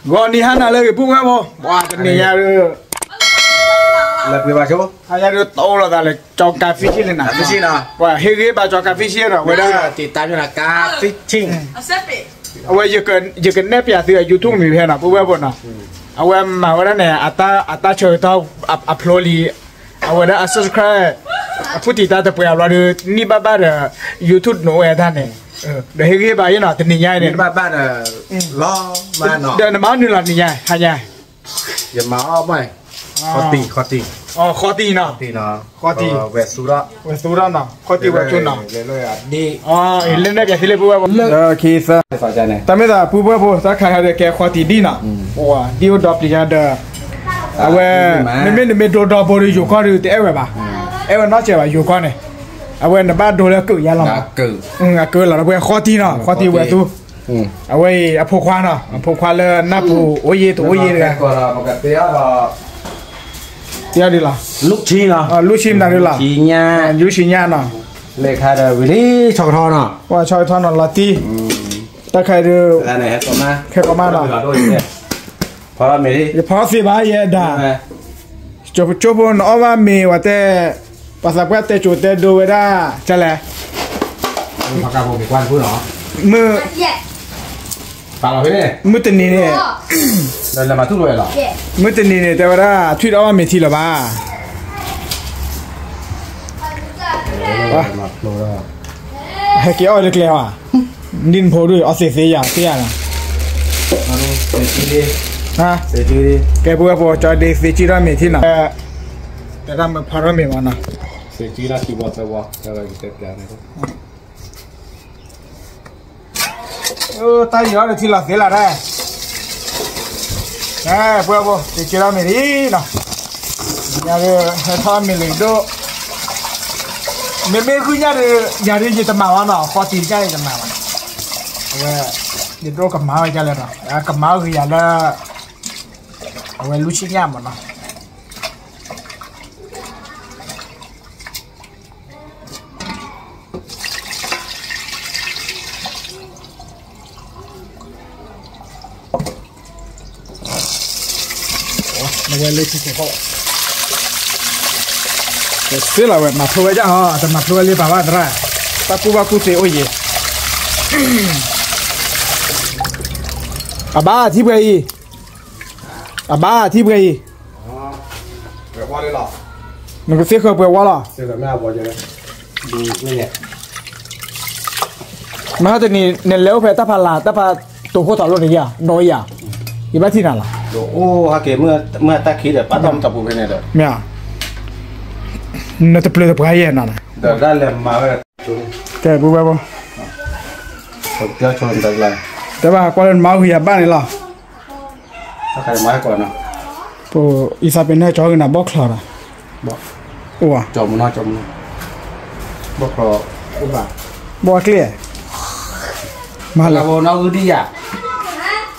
ဂီၤနံၤဟါနၤလၢအဂ့ၤ ပုၢ်ဝဲၢ်ဖိ, ပှၤတနံၤညါဒုး လၢပှ့ၤဘၣ်ဆိ ဟါညါဒုး တအိၣ်လိာ်သးလၢ ကၠီကးဖံးဆံလံနၤ, ပှၤဟ့ၣ်ဂံၢ်ဘါ ကၠီကးဖံးဆံဒီး ဝဲဒၣ် အဝဲ ယကနဲၣ်ပၠးသုအ YouTube မံၤဖဲနီၤ ပုၢ်ဝဲၢ်ဖိနီၤ, အဝဲမၤဝဲဒၣ်န့ၣ် အတၢ်ဆၢကတီၢ်အဖျိလံ, အဝဲဒၣ်အ subscribe အဖုၣ်တံာ်တၢ်တပှဲၤအဘျီဒီး နံၣ်ဘၣ်ဘၣ်ဒီး YouTube နိးဝဲတၢ်န့ၣ်, ဒီးဟ့ၣ်ဂံၢ်ဘါယဲနီၤ တနံၤညါအံၤန့ၣ် ဘၣ်ဘၣ်ဒီး လီၤမးနီၤ, ဒီးနမၤအီၣ်နုာ်လီၤတနံၤညါ ဟါညါ ယမၤအီၣ်မး, ဃီတံၢ် ဃီတံၢ်, ဃီတံၢ်နီၤ, ဃီတံၢ်, ဝဲသူထီၣ်, ဝဲသူထီၣ်နီၤ ဃီတံၢ်ဝဲဆိနီၤ, လၢနဲၣ်ပၠးသုလၢပုၢ်ဝဲၢ်ဖိ, တၢ်မ့ၢ်သးပုၢ်ဝဲၢ်ဖိ တၢ်ခါဟဲဒီးကဲဃီတံၢ်ဒံၣ်နီၤ, ဒံၣ်အိၣ်ဒီပျံၤညါဒီး အဝဲ မ့မ့ၢ်နမ့ၢ်ဒိဒီဘိဒီး ယိၤကီၢ်ဒီးတအဲၣ်ဝဲဘၣ်, အဲၣ်ဝဲနီတစဲးဘၣ် ယိၤကီၢ်န့ၣ်, အဝဲနဘၣ်ဒိလၢကုးယါလီၤနီၤ, အကုးလီၤ ဒီးပှဲၤဃီတံၢ်နီၤ ဃီတံၢ်ဝဲသူ, အဝဲအံၤအဖိခွါနီၤ အဖိခွါလၢနၢ်ပူၤအိၣ်ယ့ၣ်တအိၣ်ယ့ၣ်တဂၤ, တဒ်လီၤ, လူဆံနီၤ လူဆံမနုၤဒ်လီၤ, လူဆံညါနီၤ, လဲၤခါဒီးဝံၤလံ ဆီကထီနီၤ, ပှၤဆီကထီနီၤ လီၤတံၢ်, တၢ်ခါအံၤဒုး ခဲကိးမးနီၤ, ယဖီသ့ဘၣ်ယဲဒၣ်, ကၠိဖိနအီၣ်ဘၣ်မ့ၤဝဲတဲ, ပှၤသးပှၢ်တဲကၠိတဲဒိဝဲဒၣ် ကလဲၣ်, မုၢ်တနံၤန့ၣ်, မုၢ်တနံၤန့ၣ် တဲဝဲဒၣ် ထွံၣ်တအီၣ်ဘၣ်မ့ၤထံလၢၤဘၣ်, ဟဲက့ၤအီၣ်ဝဲတကျဲဘၣ်, ဒ်နဖိဒုး အီၣ်သ့သ့ယၤသ့ယၤနီၤ, ကဲပုၢ်ဝဲၢ်ဖိ ကၠီဒ့သ့ကၠံထီၣ်မ့ၤထံနီၤ, တဲတၢ်မုာ်ဖီထီၣ်မ့ၤမးနီၤ, သ့ကၠံထီၣ်ခံဘီသၢဘီ, တၢ်ယံၤအီၣ်ဒီးထံလီၤသ့လီၤတၢ်, ပုၢ်ဝဲၢ်ဖိ သ့ကၠံထီၣ်မ့ၤလံနီၤ, ညါဒုး ဟဲထီၣ်မ့ၤလံဒိၣ်, မ့မ့ၢ်ဂုၢ်ညါဒီး ယၤဒုးယတမၤဘၣ်နီၤ ဃီတံၢ်ညါယတမၤဘၣ်, အဝဲ ယဒိၣ်ကမၤဝဲဒ်လဲၣ်နီၤ ကမၤဝဲဂ့ၤယၤလၢ အဝဲလူဆံညါမးနီၤ နဝဲလၢထံဆဲးကီး, စ့လီၤဝဲ မၤဖျိဝဲဒၣ်ဟီ တမၤဖျိဝဲလၢပှၤဘၣ်သရၣ်, တၢ်ကူၣ်ဘၣ်ကူၣ်သ့အိၣ်ယံၤ, အဘၣ်ထံပှဲၤအံၤ, အဘၣ်ထံပှဲၤအံၤ, နကသ့ဃၢၤပှဲၤဝါလီၤ. မဟါတနံၤ နလဲၤအိၣ်ဖဲတၢ်ဖးလၢ် တၢ်ဖးတိၤခိၣ်ထီၣ်လိၣ်န့ၣ်ယါ နီၢ်ယါ, ယဘၣ်ထံၣ်နၤလီၤ. အိၣ်ဟဲက့ၤ မ့ၢ်တၢ်ခံဒီး ပာ်တၢ်မတၤပူၤဖဲန့ၣ်ဒီး မ့ၢ်ဧါ, နတပျၢၤတပှၤယဲၢ်နၤန့ၣ်, ဒီးတၢ်လဲၤမၤဝဲ, ကဲပူၤဝဲဖိ, တဲဘၣ်ကွၢ်လၢနမၤအီၣ်ဂ့ၤယၤဘၣ်န့ၣ်လီၤ. ပအံသးပ့ၤန့ၣ် ကၠီဂ့ၤ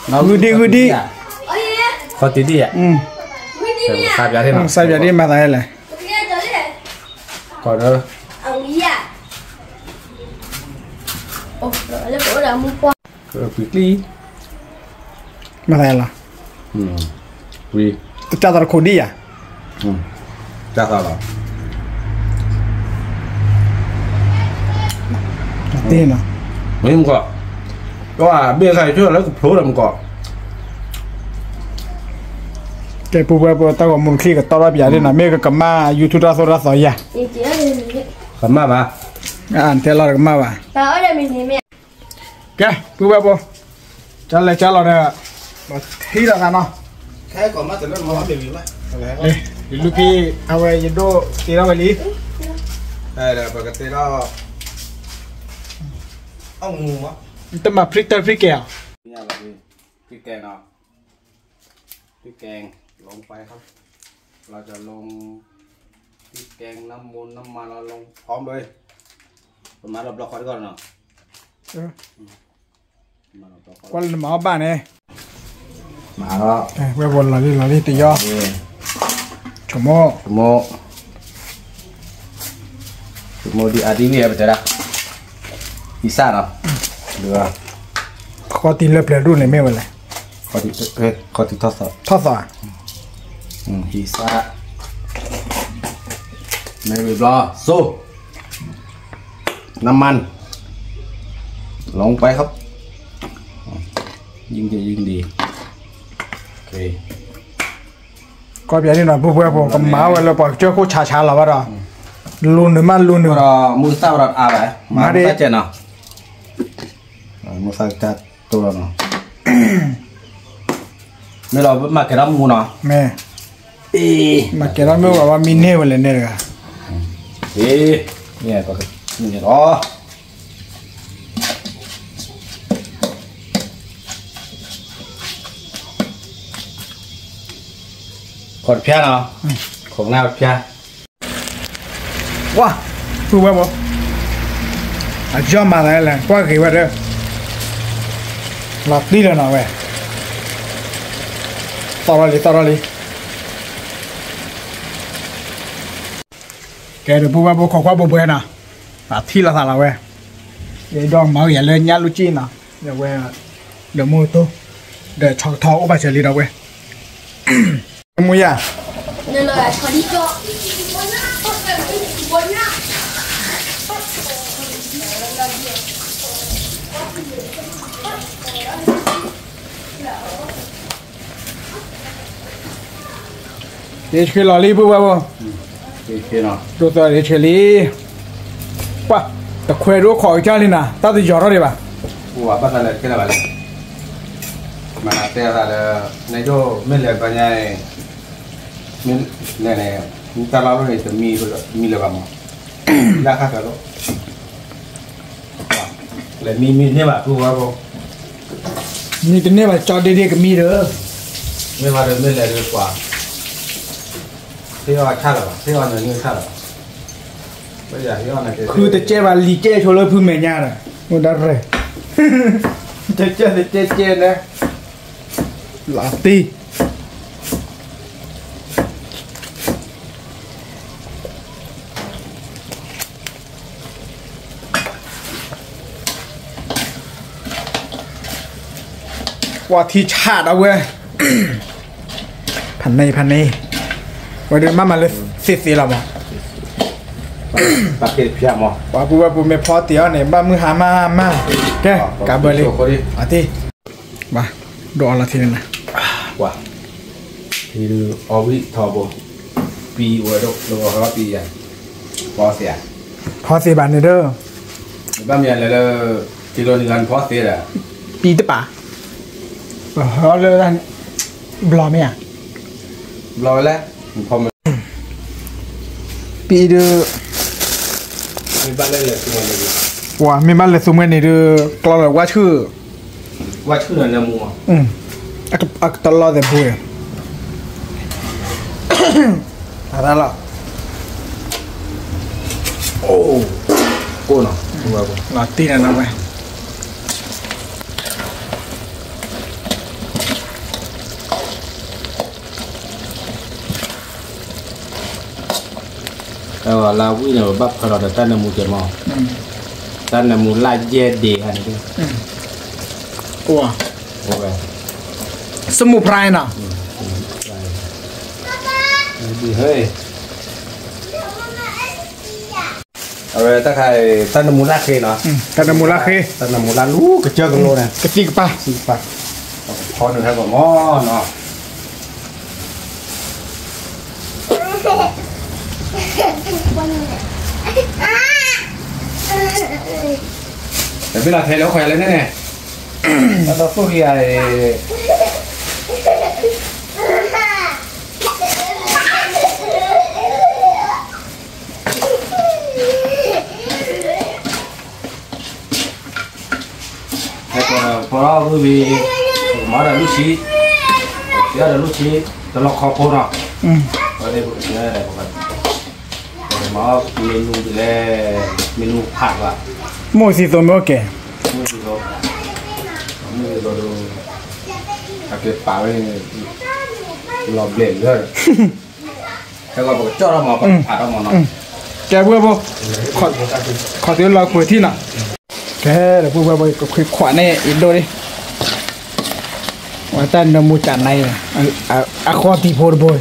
နၤဘီၣ်ချီဒီး, အိၣ်, ဘီၣ်ချီ, ဘီၣ်ကျ့ၣ်, မၤလၢ, ဂုၢ်ဒံၣ်ဂုၢ်ဒံၣ်, ခီတံၢ်ဒံၣ်ဧါ, စးပၠးဒံၣ်မၤသးလဲၣ်, ကီးဒီး, ပကျံ, မၤသးလီၤ, တၢ်သးတခိၣ်ဒံၣ်ဧါ, တၢ်သးလီၤ, တ့ၢ်နီၤ, မ့ၢ်မကီး, ကဘ့ၣ်ခါဆၢလၢကဖျိဒီးမကီး, ကဲပူၤဝဲပတၢ်ဂီၤမူတချံကတီၢ်ထီၣ်ပယၤဒ်နီၤ မ့ၢ်ကကမၣ် YouTube တၢ်သိၣ်တၢ်သီယၤ, ကမၣ်ဘၣ်, တဲလီၤကမၣ်ဘၣ်, ကဲ ပုၢ်ဝဲၢ်ဖိ, ကလဲၤကလီၤဒီး, ထံၣ်လိာ်သးနီၤ, ယလူၤဖံ, အဝဲယဒိၣ်တ့ထီၣ်ဝဲလံ, ပကတ့ထီၣ်, တမၤဖံတၢ်ဖံကဲၤအီၤ, ဖံကဲၤနီၤ, พริกแกงลงไปครับ เราจะลงพริกแกงน้ำมันน้ำมันเราลงพร้อมเลย ประมาณรอบๆก่อนก่อนเนาะ ကွၢ်လၢနမၤအီၣ်ဘၣ်န့ၣ်, မၤလီၤ, ဝဲဝီၤလီၤလံလီၤလံတယီ, ဆိကမိၣ်, ဆိကမိၣ်, ဆိကမိၣ်ဒ်အါဒ်ဝံၤပတဲဒၣ်, အံစၢ်နီၤ, ဃီတံၢ်လၢပျၢၤဒိၣ်န့ၣ်မ့ၢ်ဝဲလဲၣ် ခီၣ်ထံးထီၣ်သီၣ်, ထီၣ်သီၣ်, ဟံၣ်စး, မ့ၢ်ဝံၤဘျီ စိ, น้ำมัน ลงไปครับ ยิ่งดี ကီၢ်ပယီၤန့ၣ်နီၤ ပုၢ်ဝဲၢ်ဖိ ကမၤဝဲလၢပှၤကစၢၢ်ခိၣ်ဆးဆးလီၤဘၣ်ဒီး လူၤနုာ်မးလူၤနုာ်, မုၢ်သၣ်ဝဲဒီးအါဘၣ်, မၤဒ်ကဲနီၤ, မုၢ်သၣ်ကတိၢ်လီၤနီၤ, မ့ၢ်လီၤမၤကဲၤထီၣ်မူနီၤ, မ့ၢ်, မၤကဲၤထီၣ်မ့ၢ်ဝဲဝဲမံန့ၢ်ဝဲလဲၣ်န့ၣ်တဂၤ, မ့ၢ်လီၤ ခိးတဖျါနီၤ, ခိးနၢ်တဖျါ, ဝါ, ပုၢ်ဝဲၢ်ဖိ, အယီၢ်မၤသးလဲၣ် ကွၢ်ဂ့ၤဝဲဒီး, လီၤတံၢ်လီၤနီၤဝဲ, သီၣ်ထီၣ်လံ သီၣ်ထီၣ်လံ, ကဲဒီးပုၢ်ဝဲၢ်ဖိ ခိးကွၢ်ဘိဘှဲနီၤ, သးထံၣ်လိာ်သးလီၤဝဲ, ဒီးမၤဝဲယၤလၢညၣ်လူၢ်ကံၣ်နီၤ, ဒီးဝဲ, ဒီးမူတိၢ်, ဒီးဆီကထီအိၣ်ဘၣ်စၢၤလံဒီးဝဲ, မူယၤ ယဆှ့လီၤလံ ပုၢ်ဝဲၢ်ဖိ, ဒိၣ်သၢယဆှ့လံ, ပှၤ, တခွဲးဒိၣ်ခိးကစၢ်လံနၤ တၢ်တယီၤထီၣ်ဒံးဘၣ်, ပှၤဘၣ်သးလဲၤခဲလၢာ်ဘၣ်လဲၣ်, မၤတဲသးလၢ, နယိၣ်မ့ၢ်လဲၤဘၣ်ညါအံၤ, မ့ၢ်လဲၤန့ၣ်, တၢ်လီၢ်လၢန့ၣ် တမံ, မံလၢၤဘၣ်မး, လၢခါကလီ လဲၤမံမံတန့ၢ်ဘၣ် ပုၢ်ဝဲၢ်ဖိ, မံတန့ၢ်ဘၣ် ကၠီဒ့ဒ့ကမံဒီး, မ့ၢ်ဘၣ်ဒီးမ့ၢ်လဲၤဒီးကွၢ်, ဟ့ၣ်အီၣ်ဆၣ်လၢၤဘၣ် ဟ့ၣ်အီၣ်နၤန့ၣ်ဆၣ်လၢၤဘၣ်, ဖုတကဲဘၣ်လံၤကဲဆိလၢဖုမဲာ်ညါဒီး, မ့ၢ်ဒၣ်ရဲၣ်, တကဲတကဲကဲန့ၣ်, လီၤတံၢ် ကွၢ်ထံဆးဒီးဝဲ, ဖးန့ၢ်ဖးန့ၢ်, ဝဲဒုးမၤမၤလၢသ့သ့လီၤမး, ပှၤပုၢ်ဝဲၢ်ပုၢ်မ့ၢ်ဖီသ့ၣ်အီၤန့ၣ် ဘၣ်မုၢ်ဟါမၢ်မၢ်, ကဲ, ကးဘၢလံ, အီၣ်သ့ၣ်, ဘၣ်, ဒိးအီၤလီၤထံန့ၣ်နၤ, ကွၢ်, ထံဒုးအီၣ်ဝံၣ်ထီဘိ, ပံဝဲဒိၣ်လၢပှၤဟီပံယၤ, ဖီသ့ၣ်ဧါ, ဖီသ့ၣ်ဘၣ်န့ၣ်ဒီး, ဘၣ်မ့ၢ်လဲၤလၢ, ထံလီၤနံၤဂၤနဖီသ့ၣ်ဒီး, ပံတပာ်, ဟီလၢ, ဘျီမ့ၢ်ဧါ, ဘျီဝဲလဲၣ်, ဖီမ့ၢ် ပံဒုး, ပှၤမ့ၢ်ဘၣ်လဲၤသူမှဲန့ၣ်ဒုး, ကျီလီၤဝါဆူၣ်, ဝါဆူၣ်လၢနမူ, အကတလီၢ်သ့ၣ်ဘိ, အသးလီၤ, အိၣ်, ကိၣ်နီၤ, လီၤတံၢ်နၤနဝဲ လၢဝံၣ်န့ၣ် ပဘၣ်ဖၢလီၤဒီးတၢ်နၢမူကဲမး, တၢ်နၢမူလၢယဲၢ်ဒ့ဟါန့ၣ်, အိၣ်, စမူဖရၢ်နီၤ, ဟဲ, အဝဲတၢ်ခါအံၤ တၢ်နၢမူလၢ်ဃ့နီၤ, တၢ်နၢမူလၢ်ဃ့, တၢ်နၢမူလၢ်လူၤကစၢၢ်ကလိန့ၣ်, ကသံၣ်ကပၤ, ဖီနုာ်ဟဲကီးမးနီၤ, တဘ့ၣ်လီၤထဲလၢအိၣ်ခိးယၤလၢန့ၣ်န့ၣ်, တၢ်ဒီသူၣ်ကံၤယၤအံၤ ဟဲကီးဒီးဖီထီၣ်ဝံၤ, ပကမၤဒီးလူၢ်ဆံ, ပကသ့အီၣ်ဒီးလူၢ်ဆံ, တလီၢ်ခီဖိနီၤ, ပကသ့ဒီးပက, ပကမၤအီၣ်မ့ၢ်နူဒ်လဲၣ်, မ့ၢ်နူဖးဘၣ်, မိၢ်သံသိမ့ၢ်အိၣ်ကဲ, မိၢ်သံသိ, မိၢ်သံသိဒီး, အကဲပာ်ဝဲ, လီၤဘျဲၣ်လၢ ကဲပုၢ်ဝဲၢ်ဖိ, ခီၣ်သ့လီၤကွံာ်ထံနီၤ, ကဲဒီးပုၢ်ဝဲၢ်ဖိ ကခွံခွးန့ၣ် အံၤဒိၣ်လံ, ပှၤတၢ်နၢမူကနါအံၤ, အဃီတံၢ်ဖိတဘိ,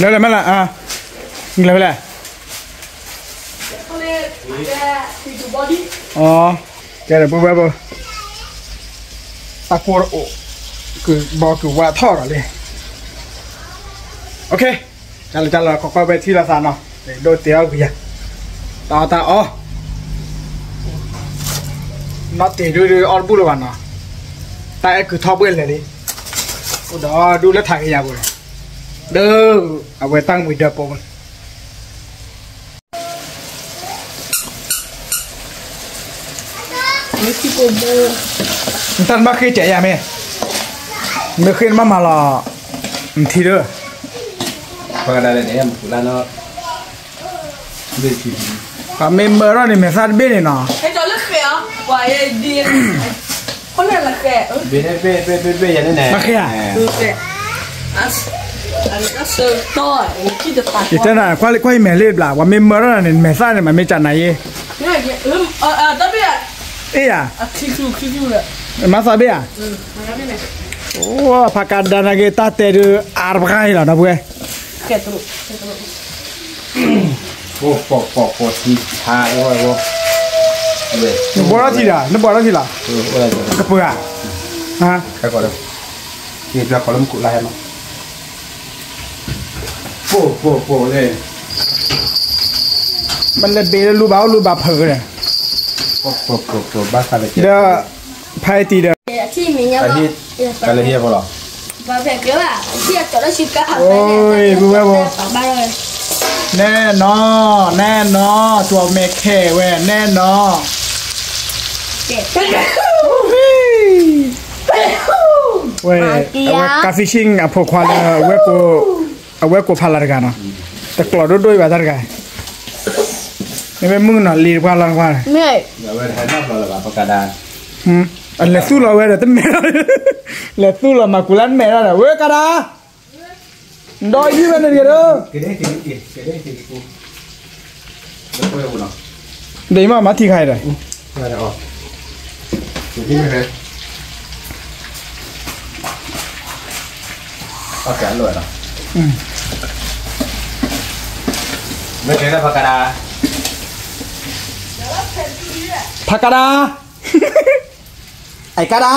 လဲၤလဲၤမ့ၢ်လဲၣ်, လဲၤဖဲလဲၣ်. ကဲဒီး ပုၢ်ဝဲၢ်ဖိ, တၢ်ကိၢ်တအိၣ်, ကဘီကဝါထီၣ်ဒီးလံ. တၢ်လၢတၢ်လီၤ ခိးကွၢ်ဝဲထံၣ်လိာ်သးနီၤ, ဒိးတ့ၢ်အီၣ်ကွံာ်ယၤ, တၢ်အီၣ်တၢ်အီ, နီၢ်တ့ၢ်ဒုးဒုးအီၣ်တဘူၣ်လၢၤဘၣ်နီၤ, တၢ်အဲၣ်ကုၢ်ထီၣ်ဘှဲၣ်လဲၣ်လံ, အိၣ်ဒီးဒူၣ်လၢထးကယၤပူၤ, ဒီးအဝဲတၢ်မံၤဒၢးပိာ်မုၣ် နတၢ်နဘၣ်ဃ့ကဲးယၤမ့ၢ်, မ့ၢ်ဃ့နဘၣ်မၤလီၤ, နထံဒၢ, ပှၤမ့ၢ်မၢထီၣ်န့ၣ် မဲာ်သၣ်တဘ့ၣ်န့ၣ်နီၤ, မၤဃ့ဧါ, ယတဲနၤ ကွၢ်ယမဲာ်လံဘျး ပှၤမ့ၢ်မၢထီၣ်န့ၣ် မဲာ်သၣ်န့ၣ် မၤမ့ၢ်ကနၤယ့, အ့ၣ်ယၤ, မၤသးဘ့ၣ်ဧါ, အိၣ်ဖးကဒါနၤက့ၤ တၢ်တဲဒုး အါတပှၢ်အံၤလီၤ ဒီပုၢ်ဝဲၢ်, နဘှီထီၣ်ထံဒီး နဘှီထီၣ်ထံလီၤ, ကပၢၤဧါ, မလဲၤဘ့ၣ်လၢလူဘၣ်အိၣ်လူဘၣ်ဖုး, ဒီး ဖဲတံၤဒီး လၢဟံၣ်ဖိလီၤ, ပုၢ်ဝဲၢ်ဖိ, နဲနီၤ, နဲနီၤ, ကၠီမဲာ်ခဲဝဲ နဲနီၤ, ဝဲ အဝဲ catfishing အဖိခွါလၢ အဝဲကိးဖးလၢ်တဂၤနီၤ, တကျိးဒိၣ်ဒိၣ်အံၤဘၣ်တၢ်တဂၤ, မ့မ့ၢ်မုၣ်ကနီၤလံၤတပှၢ်လီၤတပှၢ်န့ၣ်, လဲၤသူၣ်လီၤဝဲဒီးတမဲာ်, လဲၤသူၣ်လီၤမၤကူၤလၢတမဲာ်ဒၣ်ဒီး ဝဲကဒါ ဒီးယုၢ်ဝဲန့ၣ်တဂ့ၤဒီး, ဒ်မ့ၢ်မၤထံခါအံၤဒီး, ဖးကဒါ, အဲကဒါ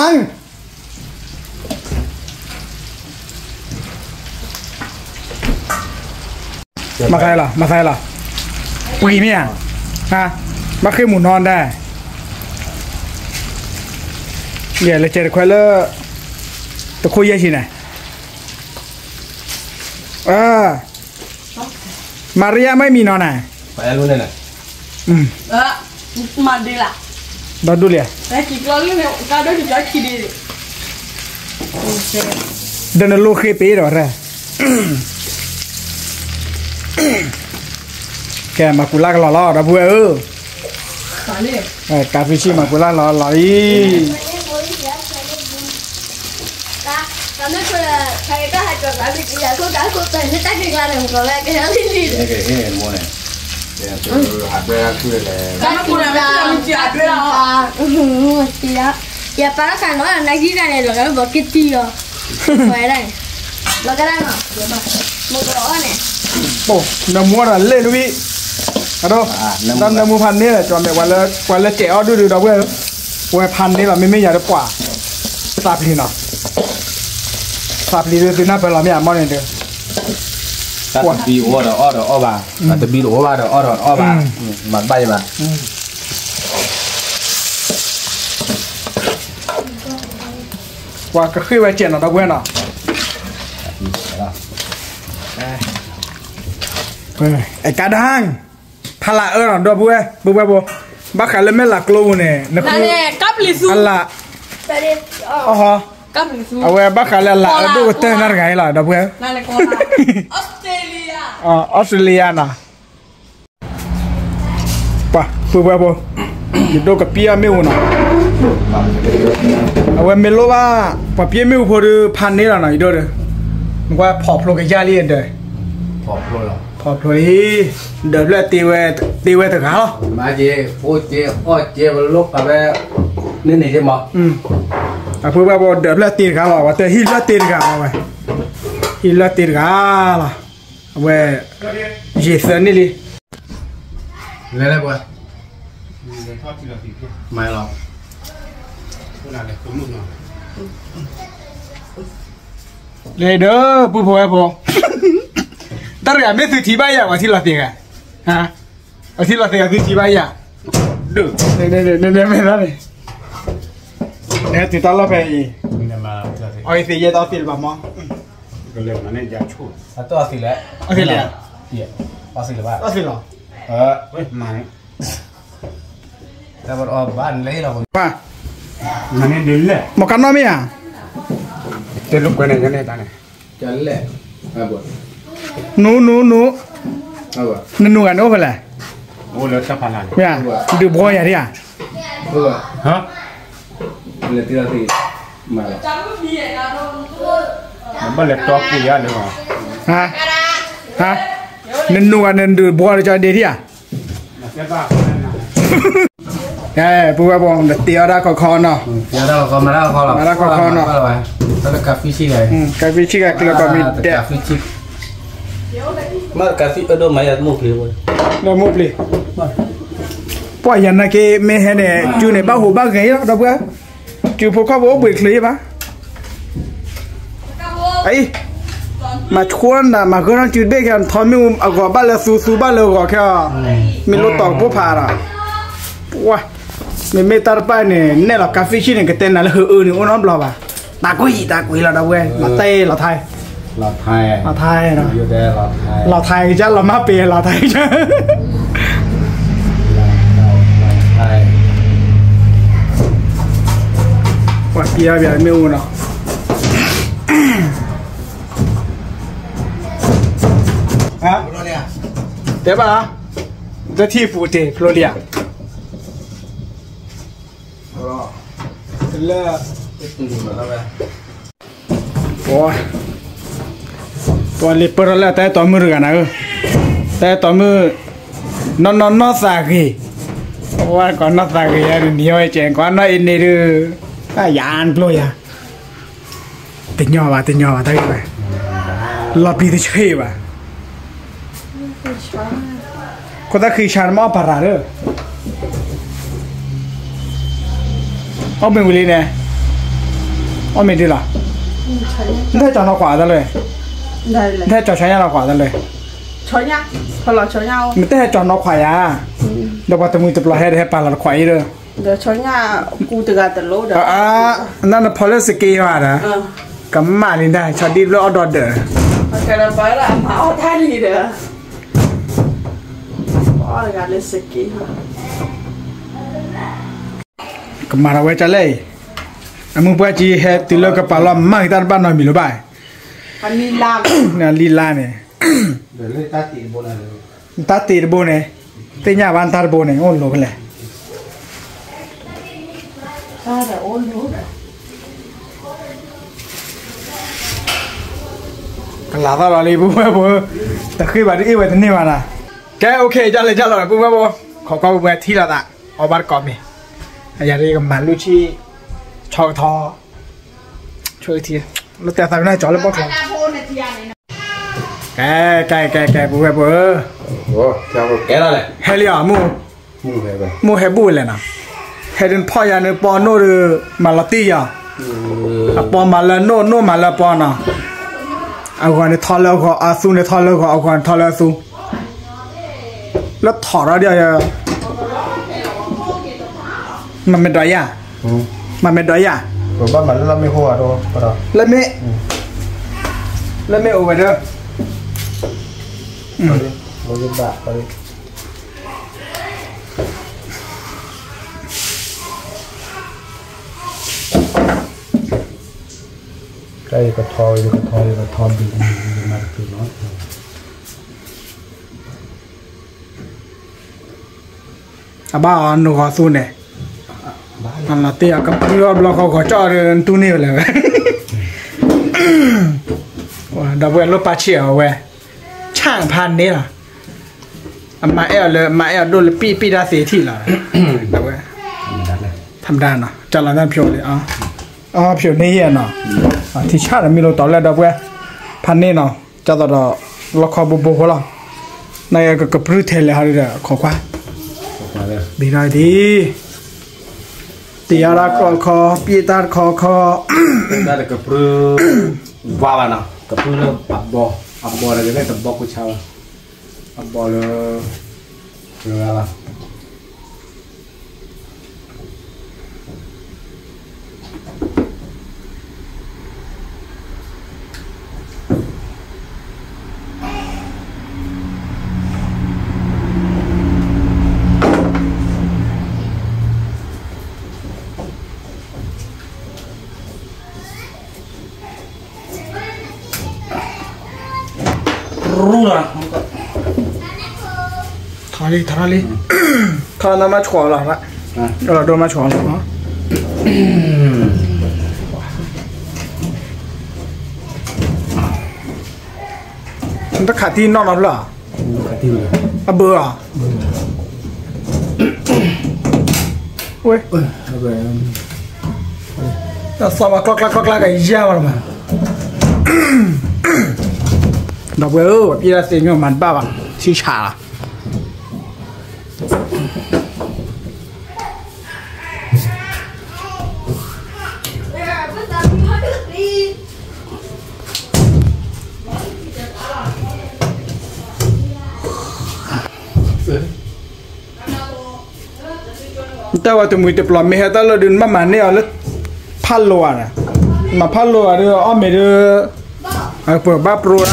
မၤသးလီၤ, မၤသးလီၤ, ပှံၤမ့ၢ်ဧါ, ဘၣ်ဃ့ၢ်မူၤနီၢ်ဒၣ်, ယဲၢ်လၢကဲတခွဲလၢ တခိၣ်ယဲၢ်ဆံန့ၣ်, မၤရံယါမ့ၢ်မံၤနီၤန့ၣ်, ဒီဒူၣ်လံ, ဒီးနလိၣ်ဃ့ပ့ၤဒီးဝဲ, ကဲမၤကူၤလၢ်ကလီၤလီၤ ဒီပုၢ်ဝဲၢ်ဧၢ, ကးဖံဆံမၤကူၤလၢ်လီၤလီၤအံၤ ယပာ်လီၤခးနီၤ နဂံၢ်ဂၤန့ၣ် လီၤဂာ်လၢဘီက့တံၢ်အီၤ, လီၤဂာ်ဒၣ်နီၤ, မ့ၢ်ကီးအီၤန့ၣ်, နၢမူဒီးလဲၣ်တဝံၣ်, အဒိ, တၢ်နၢမူဖးန့ၢ်လီၤ ကၠီမဲာ် ပှၤလၢကဲးအီၣ်ဒုၣ်ဒုၣ်ဒီပုၢ်ဝဲၢ်, ပဝဲဖးန့ၢ်လီၤ မ့မ့ၢ်ယၤတပှၢ်, သးပျံၤနီၤ, သးပျံၤဒုးသုနၢ်ပၢၢ်လီၤမ့ၢ်အမီၢ်န့ၣ်ဒုး, တၢ်တဘံၤအိၣ်ဒီးအီၣ်ဒီးအီၣ်ဘၣ်, တၢ်တဘံၤတအိၣ်ဘၣ်ဒီးအီၣ်ဒီးအီၣ်ဘၣ်, မၤတဘၣ်ယဘၣ် ပှၤကဃ့ၢ်ဝဲစဲးနီၤ ဒီပုၢ်ဝဲၢ်နီၤ, အဲကဒါ, ဖးလၢအၢနီၤ ဒီပုၢ်ဝဲၢ် ပုၢ်ဝဲၢ်ဖိ, ဘၣ်ဃးလၢမဲာ်လးကျိပူၤန့ၣ် နဃု, အလၢ, အဝဲဘၣ်ဃးလၢအလၢအၢဒိၣ်ကတၢၢ်နီတဂၤအံၤလီၤ ဒီပုၢ်ဝဲၢ်, အီစထြ့လယါနီၤ, ပှၤ ပုၢ်ဝဲၢ်ဖိ ယဒိၣ်ကပံအီၣ်မ့ၣ်အူနီၤ, အဝဲမ့ၢ်လိၣ်ဘၣ် ပှၤပံအီၣ်မ့ၣ်အူဖိဒီး ဖးန့ၢ်လီၤနီၤ ယဒိၣ်ဒီး, နကွၢ်ဖီၣ်ဖျိကယၢ်လံဒီး, ဖီၣ်ဖျိလံ, ဒၢးဖျၢၣ်တ့ဝဲ, တ့ဝဲတဂၤလီၤ, မၤက့ၤ ဖိက့ၤအီၣ်က့ၤ ပလိၣ်ဖးဝဲ, န့ၣ်န့ၣ်က့ၤမး, အဖိဝဲပှၤဒၢးဖျၢၣ်တ့တဂၤလီၤ အဝဲတဟံၣ်ဖျၢၣ်တ့တဂၤလီၤဝဲ, ဟံၣ်ဖျၢၣ်တ့တဂၤလီၤ, အဝဲ, ယံာ်သၢနံၣ်လံ လဲၤလဲၤပှၤ, မၤလီၤ, လဲၤဒီး ပုၢ်ဖိဝဲၢ်ဖိ, တၢ်တဂၤမ့ၢ်သုထံၣ်ဘၣ်ယၤ ပှၤထံၣ်လီၤသ့ဂၤ, ပှၤထံၣ်လီၤသ့ဂၤသုထံၣ်ဘၣ်ယၤ, ဒိၣ်, မ့ၢ်သးန့ၣ်, နဟဲတုၤတၢ်လီၢ်ဖဲအံၤ, အအံၤသ့ယဲၢ်တၢ်သ့လၢၤဘၣ်မး, အသ့လဲၣ်, အသ့လီၤ, မၤကနီၣ်မ့ၢ်ဧါ, နူနူနူ, နနူဂၤန့ၣ်အိၣ်ဖဲလဲၣ်, ဒုးဘှီယၤဒံးဧါ, ဘၣ်လဲၤတီကွံာ်ယၤလၢ, နနူဂၤန့ၣ်ဒုးဘှီဒီးကၠီဒ့ဒံးဧါ ပုၢ်ဝဲၢ်ဖိ နတ့အီၣ်ဒၣ်ခီခီနီၤ, မၤဒၣ်ခီခီနီၤ, ကၢ်ဖံဆံၣ်ဂၤကျၢၤကီးမံၤဒဲး, လၢမိၢ်ပျံၤ, ပှၤယၤနာ်က့ မ့ၢ်ဟဲန့ၣ် စုန့ၣ် ဘၣ်ဟူးဘၣ်ဂဲၤလီၤ ဒီပုၢ်ဝဲၢ်, စုဖိခီၣ်ဖိအိၣ်ဘှံးချုးယဲၢ်ဘၣ် အံၤ, မၤဆိနၤ မၤဂၢၢ်ထီၣ်စုတဘ့ၣ်ခဲ ထီမ့ၣ်အူအဂီၤဘၣ်လၢသူ သူဘၣ်လၢအဂီၤခဲအံၤ, မ့ၢ်လိၣ်တီၤကပိၢ်ဖးဒီး, ပှၤ, မ့မ့ၢ်တၢ်တဖၣ်န့ၣ် နဲၣ်လီၤကၢ်ဖံဆံၣ်န့ၣ် ကတဲနၤလၢဟၢအၢန့ၣ် အိၣ်နီတဘျီဘၣ်, တၢ်ကွံာ်တၢ်ကွံာ်လီၤ ဒီပုၢ်ဝဲၢ်, လီၤတဲလီၤထဲ, လီၤထဲ, လီၤထဲကစၢ်လီၤမၢ်ပ့ၤလီၤထဲကစၢ် ပှၤကံအီၣ်ဘၣ်မ့ၣ်အူနီၤ, တဲဘၣ်, တထံၣ်ပူၤတ့ၢ်ဖျိလံဧါ, လၢ ပှၤလံၤပၢၢ်ထီၣ်လၢ တၢ်အဲၣ်တီမုၣ်တဂၤနၤဧၢ, တၢ်အဲၣ်တီမုၣ်, နီၢ်နီၢ်နီၢ်သးဂ့ၤ, ဝဲကိးနီၢ်သးဂ့ၤယၤန့ၣ် နံၤဟီဝဲကဲ ကိးနီၢ်အ့န့ၣ်ဒုး, ယၤနပျိယၤ, တညီဘၣ် တညီဘၣ် တၢ်ဂ့ၢ်ဝဲ, လီၤပျံၤတဆ့ဘၣ် ခိၣ်သၣ်ဃံဆါနမ့ၢ်အီၣ်ပၤရၤလၢ, အီၣ်မ့ၤဝံၤလံန့ၣ်, အီၣ်မ့ၤဒ်လီၤ, နဟဲကၠီၤနီၢ်ခွးတၢ်လၢ, နဟဲကၠီၤဆါညါနီၢ်ခွးတၢ်လၢ, နတဟဲကၠီၤနီၢ်ခွးယၤ, ဒီးပှၤတမှံၤတပျီၤဟဲဒီးဟဲပာ်လီၤတခွးအံၤဒီး, နနဖီလၢစက့ယၤဒီး, ကမၣ်လံဒၣ် ဆီဒံၣ်ဘျၢအီၣ်ဒီးဒၢး ကမၤထီၣ်ဝဲကလဲၣ်အံၤ, အမုၢ်ပှၢ်ကံဟဲတုၤလၢကပာ်လီၤမၢ်က့ၤတၢ်တဘၣ်နီတမံၤလၢၤဘၣ်, လံလါန့ၣ်, တၢ်တ့တဘိန့ၣ်, သ့ၣ်ညါဘၣ်တၢ်တဘိန့ၣ် အိၣ်လိၤဖဲလဲၣ် ကလၤသီၣ်လီၤလံ ပုၢ်ဝဲၢ်ဖိ, တဃ့ဘၣ်တအ့ၣ်ဝဲတန့ၢ်ဘၣ်နၤ, ကဲ OK ကၢ်လဲၣ်ကၢ်လီၤ ပုၢ်ဝဲၢ်ဖိ, ခိးကီၢ်ပူၤဝဲထံၣ်လိာ်သး, အီၣ်ဘၣ်တကိးမ့ၤ, အယၤဒ်ကမၤလုၢ်ဆံၣ်, ဆီကထီ, ဆိထံ, လၢတဲသးကနၣ်ကၠီလၢဘီၣ်ချီ, ကဲ, ကဲ ကဲ ကဲ ပုၢ်ဝဲၢ်ဖိဧၢ, ဟဲလံဧါ, မိၢ်ဟဲဘူၣ်ဝဲလဲၣ်နီၤ, ဟဲဒုးဖီၣ်ယၤန့ၣ် ပီနိၣ်ဒီး မၤလီၤတံၢ်ယၤ, အပီမၤလၢနိၣ် နိၣ်မၤလၢပီနီၤ, အဂီၤန့ၣ်ထီလၢအဂီၤ အသူန့ၣ်ထီလၢအဂီၤ အဂီၤန့ၣ်ထီလၢအသူ, လၢထီၣ်ထီၣ်ဒ်အံၤ, မၤမဲာ်ဒိးယၤ, မၤမဲာ်ဒိးယၤ, လၢမ့ၢ်, လၢမ့ၢ်အိၣ်ဝဲဒီး, တၢ်ယကထီ ယကထီ ယကထီဘံၣ်ဘံၣ်ဘံၣ်မၤတပျုၤနီၤ, အဘၣ်အီၤနဂီၤသူန့ၣ်, တ့ၢ်အီၤကပြုၢ်အီၤဘျီဃီဂီၤကၠီၣ်ဒီးတူၢ်န့ၢ်ဝဲလဲၣ်ဝဲ, ဒီပုၢ်ဝဲၢ်လိၣ်ပာ်ဆံးအီၤဝဲ, ဆၣ်ဖးန့ၣ်လီၤ, အမၤအဲၣ်အီၤလၢ မၤအဲၣ်အီၤဒိၣ်လၢပံၣ်ပံၣ်တၢ်သ့ထံၣ်လီၤ, ဒီပုၢ်ဝဲၢ်, ထမ်ဒၣ်နီၤ ကၢ်လီၤတၢ်ဖျိးလံ, အဖျိးန့ၢ်ယဲၢ်နီၤ, ထံဆၣ်ဒီးမ့ၢ်လိာ်တီၤလၢဒီပုၢ်ဝဲၢ်, ဖးန့ၣ်နီၤ, ကၢ်သိးဒီး လီခီဘိဘိဃိလီၤ, နကကပြုၢ်ထဲလဲၣ်ဟီဒ်ဒီး ခိးခွါ ဘ့ၣ်ထီၣ်ဒံး, တ့ၢ်အီၤတၢ်ခီခီ ပံၣ်တၢ်တခီခီ, တၢ်တကပြုၢ်, ဝါဘၣ်နီၤ ကပြုၢ်လၢအဘီ, အဘီဒီးကလဲၣ်တဘီကူဆါလီၤ, အဘီလၢ, လၢဂၤလီၤ ထီၣ်လံ ထီၣ်လံ, ထီၣ်နမါဆိးလီၤ, လီၤဒိၣ်မါဆိးလီၤ, နတခးတံၢ်နီၢ်နီၢ်ဖျၢၣ်, အဘၢဧါ, ဝဲ, တၢ်သီၣ်ဘၣ်ကျီကျါကျီကျါကယါဘၣ်လီၤမး, ဒီပုၢ်ဝဲၢ်ဧၢ ပှၤပျဲတၢ်သ့မ့ၢ်မၤတဘၣ်ဘၣ် ဆံၣ်ဆါလီၤ တၢ်ဝဲတမှံၤတပျီၤမ့ၢ်ဟဲတၢ်လၢဒုး နဘၣ်မၤန့ၢ်အီၤလၢ ဖးလိာ်ဧါ, မၤဖးလိာ်ဧါဒီး အီၣ်မ့ၤဒီး ပှၤဘၣ်ပြိတၢ်,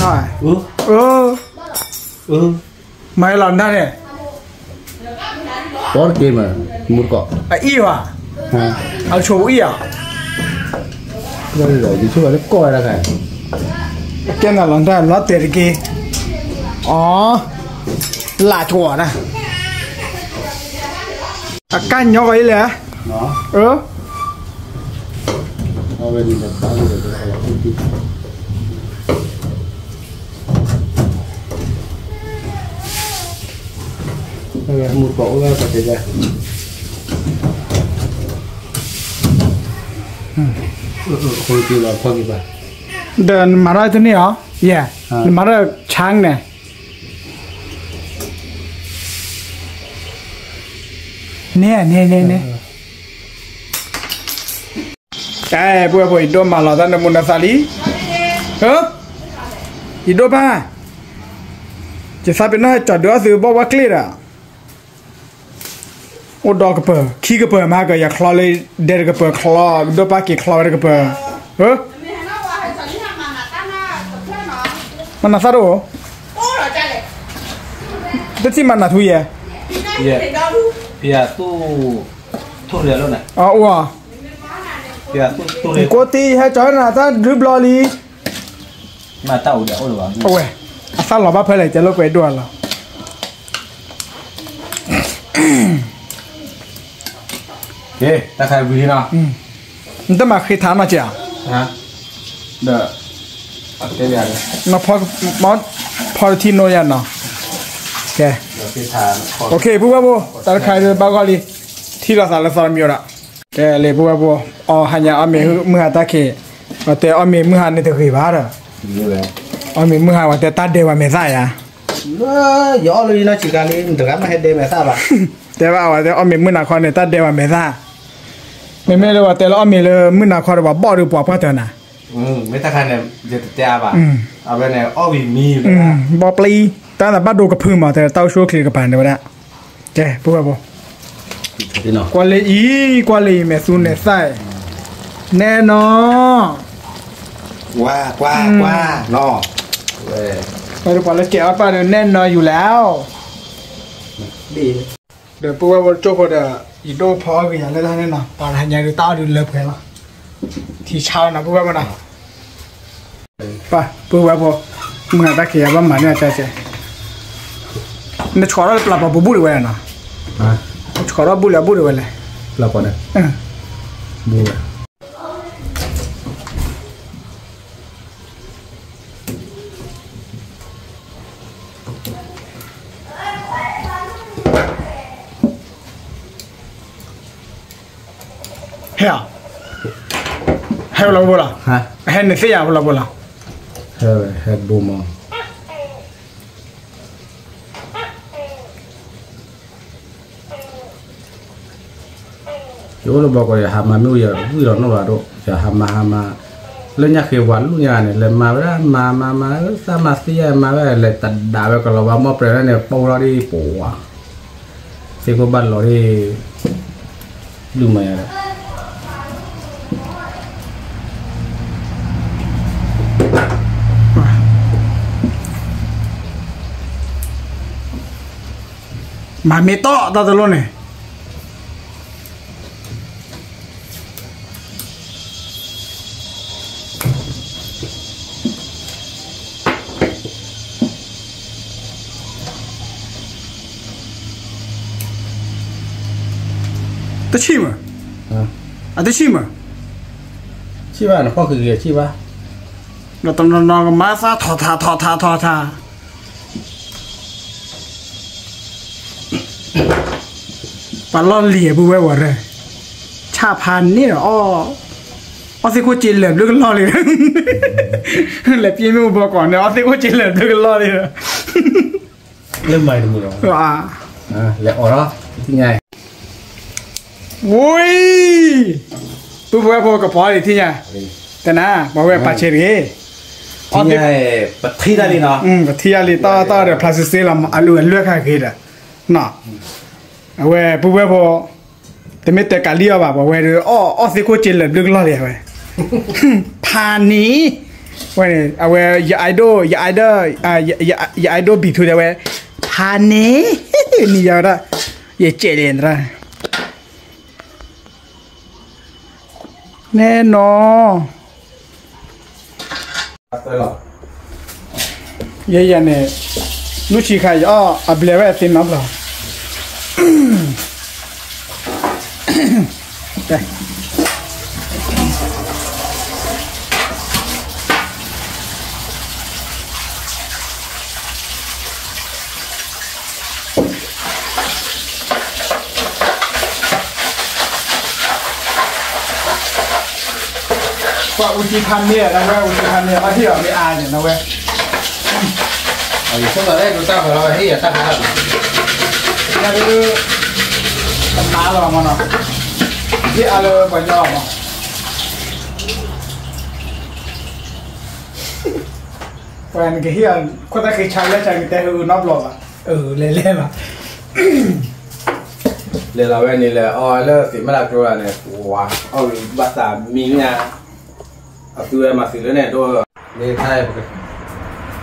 မၤလီၤနၤန့ၣ် ပီတက့ၢ်မး မူတကိး အအံၣ်ဘၣ်, အဆိအံၣ်ဧါ, ယဆိကမိၣ်လၢကီၢ်ဝဲဒၣ်ခါ, ကဲနၤလီၤတၢ်လီၤတဲာ်တက့ၢ်, အီ, လၢဆိဒၣ်, အကၢ်ညီဂီၤအံၤလဲၣ်, အ မူတကိးအိၣ်လၢပတဲဒၣ်, ဒီးနမၤထီၣ်တန့ၢ်အီၤ, ယဲ, နမၤထီၣ်ဆါန့ၣ်, န့ၣ်, န့ၣ်, န့ၣ်, အဲ ပုၢ်ဝဲၢ်ဖိ ယဒိၣ်မၤလီၤတၢ်နမူနသးလံ, ယဒိၣ်ဘၣ်, ယသးပ့ၤနီၣ်ဟဲကၠီဒုးအီၣ်သုဘီၣ်ဝဲကျ့ၣ်ဒီး အိၣ်ဒီးကပၢၤ ခံကပၢၤမး ကယၤချီလၢ ဒဲတကပၢၤချီ, ဒိၣ်ပၢ်က့ၤချီဝဲတကပၢၤ, မၤနၤသၣ်တအိၣ်, တထံၣ်မၤနၤထူယဲ, အိၣ်ဧါ, ကိးတ့ၢ်ဟဲကၠီနၤတၢ်ဒုးဘျီလံ, အဝဲ အသၣ်လီၤဘၣ်ဖဲလဲၣ် ကဲလိာ်ကွဲဒိၣ်လီၤ. တၢ်ခါဝံၤလံနီၤ, နတမၤဃ့ထါနီၢ်က့ဧါ, ဒီး ဖီတထံနိယါနီၤ, ကဲ, ပုၢ်ဝဲၢ်ဖိ တၢ်တခါဘၣ်ဂီၢ်လံ, ထံၣ်လိာ်သးလၢသီတမံၤဒီး, ကဲလံ ပုၢ်ဝဲၢ်ဖိ, အီ ဟါညါအီၣ်မ့ၤမုၢ်ဟါတၢ်ခံး, ပှၤတဲအီၣ်မ့ၤမုၢ်ဟါန့ၣ်တဂ့ၤဘၣ်ဒီး, အီၣ်မ့ၤမုၢ်ဟါ ပှၤတဲတၢ်ဒဲးပှၤမဲာ်သၣ်ယါ, ယအီၣ်လၢယနီၢ်ဆံးခါလံ တဂၤမ့ၢ်ဟဲဒဲးမဲာ်သၣ်ဘၣ်, တဲဘၣ်ဝဲတဲအီၣ်မ့ၤမုၢ်နၤခီန့ၣ် တၢ်ဒဲးပှၤမဲာ်သၣ်, မ့မ့ၢ်လၢပှၤတဲလၢအီၣ်မ့ၤလၢမုၢ်နၤခီဒီး ပှၤဘီၣ်ဒုးပှၤပှၢ်တၢၢ်နၤ, မ့ၢ်တၢ်ခါန့ၣ် ယတတဲအါဘၣ်, အဝဲန့ၣ်အီၣ်ဝံၤမံၤ, ဘီပျံၤ, တၢ်သးဘၣ်ဒိကဖုမး တဲတၢ်အိၣ်ဆူၣ်အိၣ်ချ့တကပၤန့ၣ်ဝဲဒၣ်, ကဲ ပုၢ်ဝဲၢ်ဖိ ကွၢ်လၢအံၤ ကွၢ်လၢအံၤ မဲာ်သူမဲာ်သၣ်, နဲနီၤ, ကွၢ် ကွၢ် ကွၢ်နီၤ, ပှၤလၢကဲအီၣ်ပၢ်ဒီး နဲနီၤယူၤလဲၣ်, ဒီးပုၢ်ဝဲၢ်ဖိတကၠိၢ်ဖိဒီး ယဒိၣ်ဖီအီၣ်ဂ့ၤယၤလၢတၢ်န့ၣ်နီၤ ပှၤတဟါညါဒုးတၢ်အီၣ်ဒုးလၢပှဲၤလီၤ, ထံဆါလီၤနီၤ ပုၢ်ဝဲၢ်ဖိနီၤ, ပၢ် ပုၢ်ဝဲၢ်ဖိ, မုၢ်ဂၤတၢ်ခံးယၤဘၣ်မၤန့ၢ်အကဲကဲ, နဆိးထီၣ်လၢပျၢၤပှၤပူၤဘူၣ်ဒံးဝဲနီၤ, ဆီၣ်ထီၣ်ဘူၣ်လၢအဘူၣ်ဒံးဝဲလဲၣ်. လၢပှၤန့ၣ်, ဘူၣ်ဝဲ. ဟဲဧါ, ဟဲဝဲလီၤဘိလီၤ, ဟဲန့ၣ်သ့ၣ်ညါဝဲလီၤဘိလီၤ, ဟဲဝဲ ဟဲဘိမး. ယအိၣ်လၢဘီကီး ယဟးမၤမ့ၢ်ဝံၤ ယဝံၣ်လီၤနီၢ်ဘၣ်ဒိၣ် ယဟးမၤဟးမၤ, လၢညါဃ့ဝၤလူၢ်ညါန့ၣ် လဲၤမၤဝဲဒၣ် မၤမၤမၤ သးမၤသံယါမၤဝဲ လဲၤတဒးဝဲကလီၤဘၣ် မီၢ်ပြဲၤလၢန့ၣ် ပိၢ်လီၤဒ်ပဝါ, သ့ၣ်ခိၣ်ဘၣ်လီၤဒ် လူၢ်မၤယါဒီး မၤမ့ၢ်တီၢ်တၢ်တလိၣ်န့ၣ် တဆံၣ်မး, အတဆံၣ်မး, ဆံၣ်ဘၣ် နဖီၣ်ဃံဂ့ၤဆံၣ်ဘၣ်, ဒီးတနီၤနီၤကမၤသးထီၣ်ထါထီၣ်ထါထီၣ်ထါ ပှၤလီၢ်လံၤအပူၤဝဲဝဲၢ်, ဆၣ်ဖးန့ၣ်ဒီး အီၣ်သ့ၣ်ခိၣ်စ့လၢာ်ဘျုးကလီၢ်လံ, လဲၤပျ့ၤမ့ၣ်အူဘီကီးန့ၣ် အီၣ်သ့ၣ်ခိၣ်စ့လၢာ်ဘျုးကလီၢ်လံ, လၢမၤတမုာ်လီၤ, လဲၤအီၣ်လီၤ, ဝံၤ, ပုၢ်ဝဲၢ်ဖိကပီၤလံထံၣ်ညါ, တနၤ ပှၤဝဲပာ်ဆဲးတဂ့ၤ, ပထံၣ်တၢ်လံနီၤ, ပထံၣ်တၢ်လံ တၢ်တၢ်ဒီးဖျါစ့စ့လီၤ အလုၢ်အလွဲၢ်ခါဂ့ၤဒီး, အဝဲပုၢ်ဝဲၢ်ဖိ တမ့ၢ်တဲကးလံအီၤဘၣ် ပှၤဝဲဒၣ် အီၣ်သ့ၣ်ခိၣ်စ့လၢာ်ဘျုးကလီၢ်လံဝဲ, ဖးန့ၣ်, ဝဲန့ၣ် အဝဲ ယ idol ယ idol ယ idol ဘံၣ်ထူတဲဝဲ, ဖးန့ၣ်, နံၤယၤဝဲဒၣ်, ယစဲးလံသရၣ်, နဲနီၤ ယဲယၤန့ၣ် လူၢ်ဆံခါ ယအီၣ်အဘျဲးဝဲအသ့နီတဘျီ, ပှၤအူကၠံဖးန့ၢ် နဝဲ အူကၠံဖးန့ၢ် ဘၣ်ဟ့ၣ်အီၤမ့ၢ်အါန့ၣ် နဝဲ, ယဆိကမိၣ်လၢဒိးတၢ်ဃီလီၤ ဟ့ၣ်ယၤတၢ်ဃီလီၤ, ယၤဒုး တမၤလီၤမးနီၤ, ဟ့ၣ်အါလၢပှၤညီလီၤမး, ပှၤနကဟ့ၣ်အီၤ ခိၣ်သၣ်ဃ့ဆါလၢဆါကတဲဟ့ၣ်အုးနီတဘျီဘၣ်, အလဲၤလဲၤဘၣ် လဲၤလီၤဝဲန့ၣ် လဲၤအီၣ်လၢသ့ၣ်မ့ၢ်လၢကျိလီၤန့ၣ် ဝၤအီၣ်ဂ့ၤဘၣ်သးမံၤမ့ၢ်ဧါ, အသုဝဲမၤသုးလၢန့ၣ်ဒိၣ်, မ့ၢ်ခါ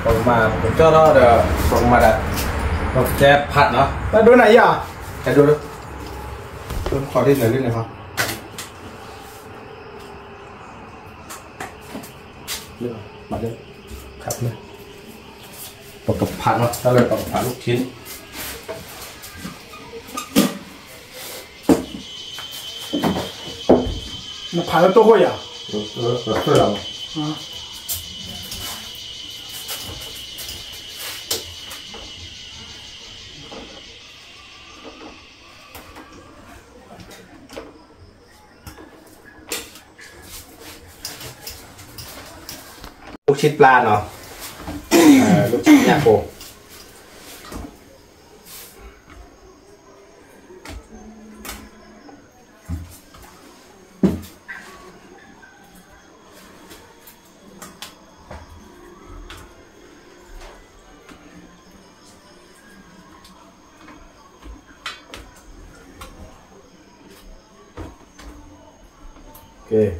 ပကမၤ ပကကၠီထီၣ်ဒီး ပကမၤဒၣ် ပကတဲဖးနီၤ, တၢ်ဒိၣ်နၤယၤ, တၢ်ဒိၣ်လၢ ခီၣ်ဒ်န့ၣ်လၢန့ၣ်ဟီ မၤလၢ ခးလၢ ပကဖးနီၤ တၢ်လၢပကဖးလၢခံန့ၣ် နဖးလၢတိၢ်ခိၣ်ယၤ, လၢဆံပျၢ်နီၤ, လၢဆံညၣ်ဖိ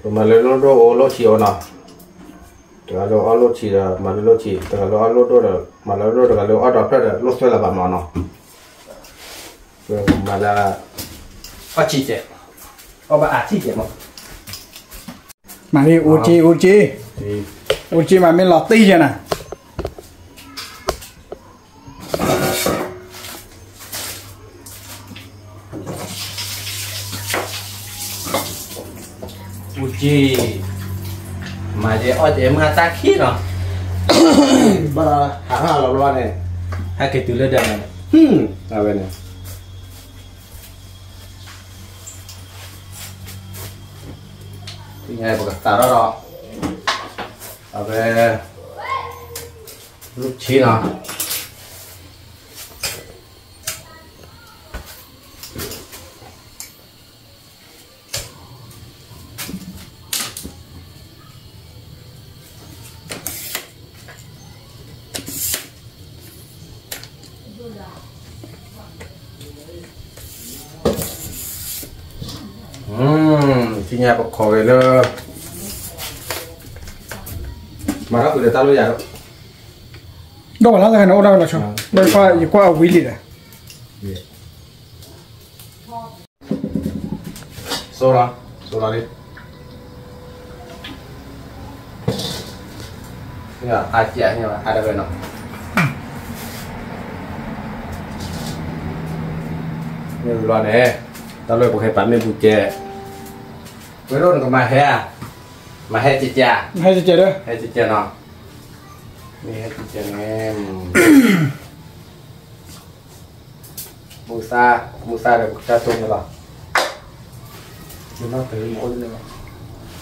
ပမၤလၢလိၣ်ဒိၣ်အိၣ်လိၣ်ဆံးအိၣ်နီၤ, တဂၤလၢအီၣ်လိၣ်ဆံးဒီး မၤလၢလိၣ်ဆံး, တဂၤလၢအီၣ်လိၣ်ဒိၣ်ဒီး မၤလၢလိၣ်, တဂၤလၢအီၣ်ဒီးဖျၢၣ်ဒီး လိၣ်သွဲလၢၤဘၣ်မးနီၤ, မၤလၢ အီၣ်ဆံးကဲး, အီၣ်ဘၣ်အါဆံးကဲးမး, မၤလၢအိၣ်က့ၤ အိၣ်က့ၤ, အိၣ်က့ၤမးမ့ၢ်လီၤတံၢ်ယဲနၤ မၤ မၤယဲအီၣ်ကဲမုၢ်ဟါတၢ်ခံနီၤ, ဘၣ်ဒီးဟးထီၣ်လီၤဘျီန့ၣ်, ဟဲက့ၤတုၤလၢဒၢးန့ၣ်, အဝဲန့ၣ်, သ့ၣ်ညါပကစးထီၣ်ဒီး, အဝဲ, လုၢ်ဆံနီၤ. သ့ၣ်ညါပခိးဝဲလၢ, မၤထီၣ်ကွံာ်ဒီးတၢ်လိၣ်ယၤ, ဒီးဝဲလၢတခါန့ၣ်အိၣ်ဒၣ်ဝဲလီၤဆီ, ဘၣ်ယကွၢ်အဝံၤလံဒီး, စိလီၤ, စိလီၤလံ, အါကဲန့ၣ်အါတဝဲနီၤ, မ့ၢ်လီၤန့ၣ်, တၢ်လၢပကဟဲပာ်မ့ၢ်ပူၤကဲ, ဝဲဒိၣ်နကမၤဟဲဧါ, မၤဟဲကဲကဲ, ဟဲကဲကဲဒီး, ဟဲကဲကဲနီၤ, မ့ၢ်ဟဲကဲကဲန့ၣ် မုၢ်သၣ်, မုၢ်သၣ်ဒီးပကတၢ်တိၢ်န့ၣ်လီၤ,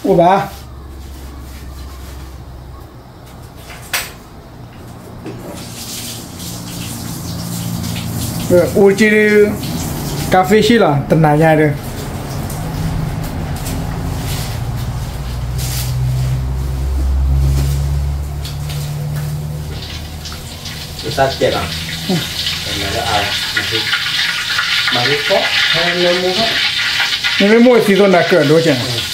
အိၣ်ဘၣ်, အိၣ်က့ၤဒုး, ကါဖ့ၣ်ဆံလီၤ တနၤညါဒုး တၢ်ကဲလီၤ, မၤရံဖီ, မ့မ့ၢ်မိၢ်သံသိးနၤကၢၣ်ဒိကဲ, တၢ်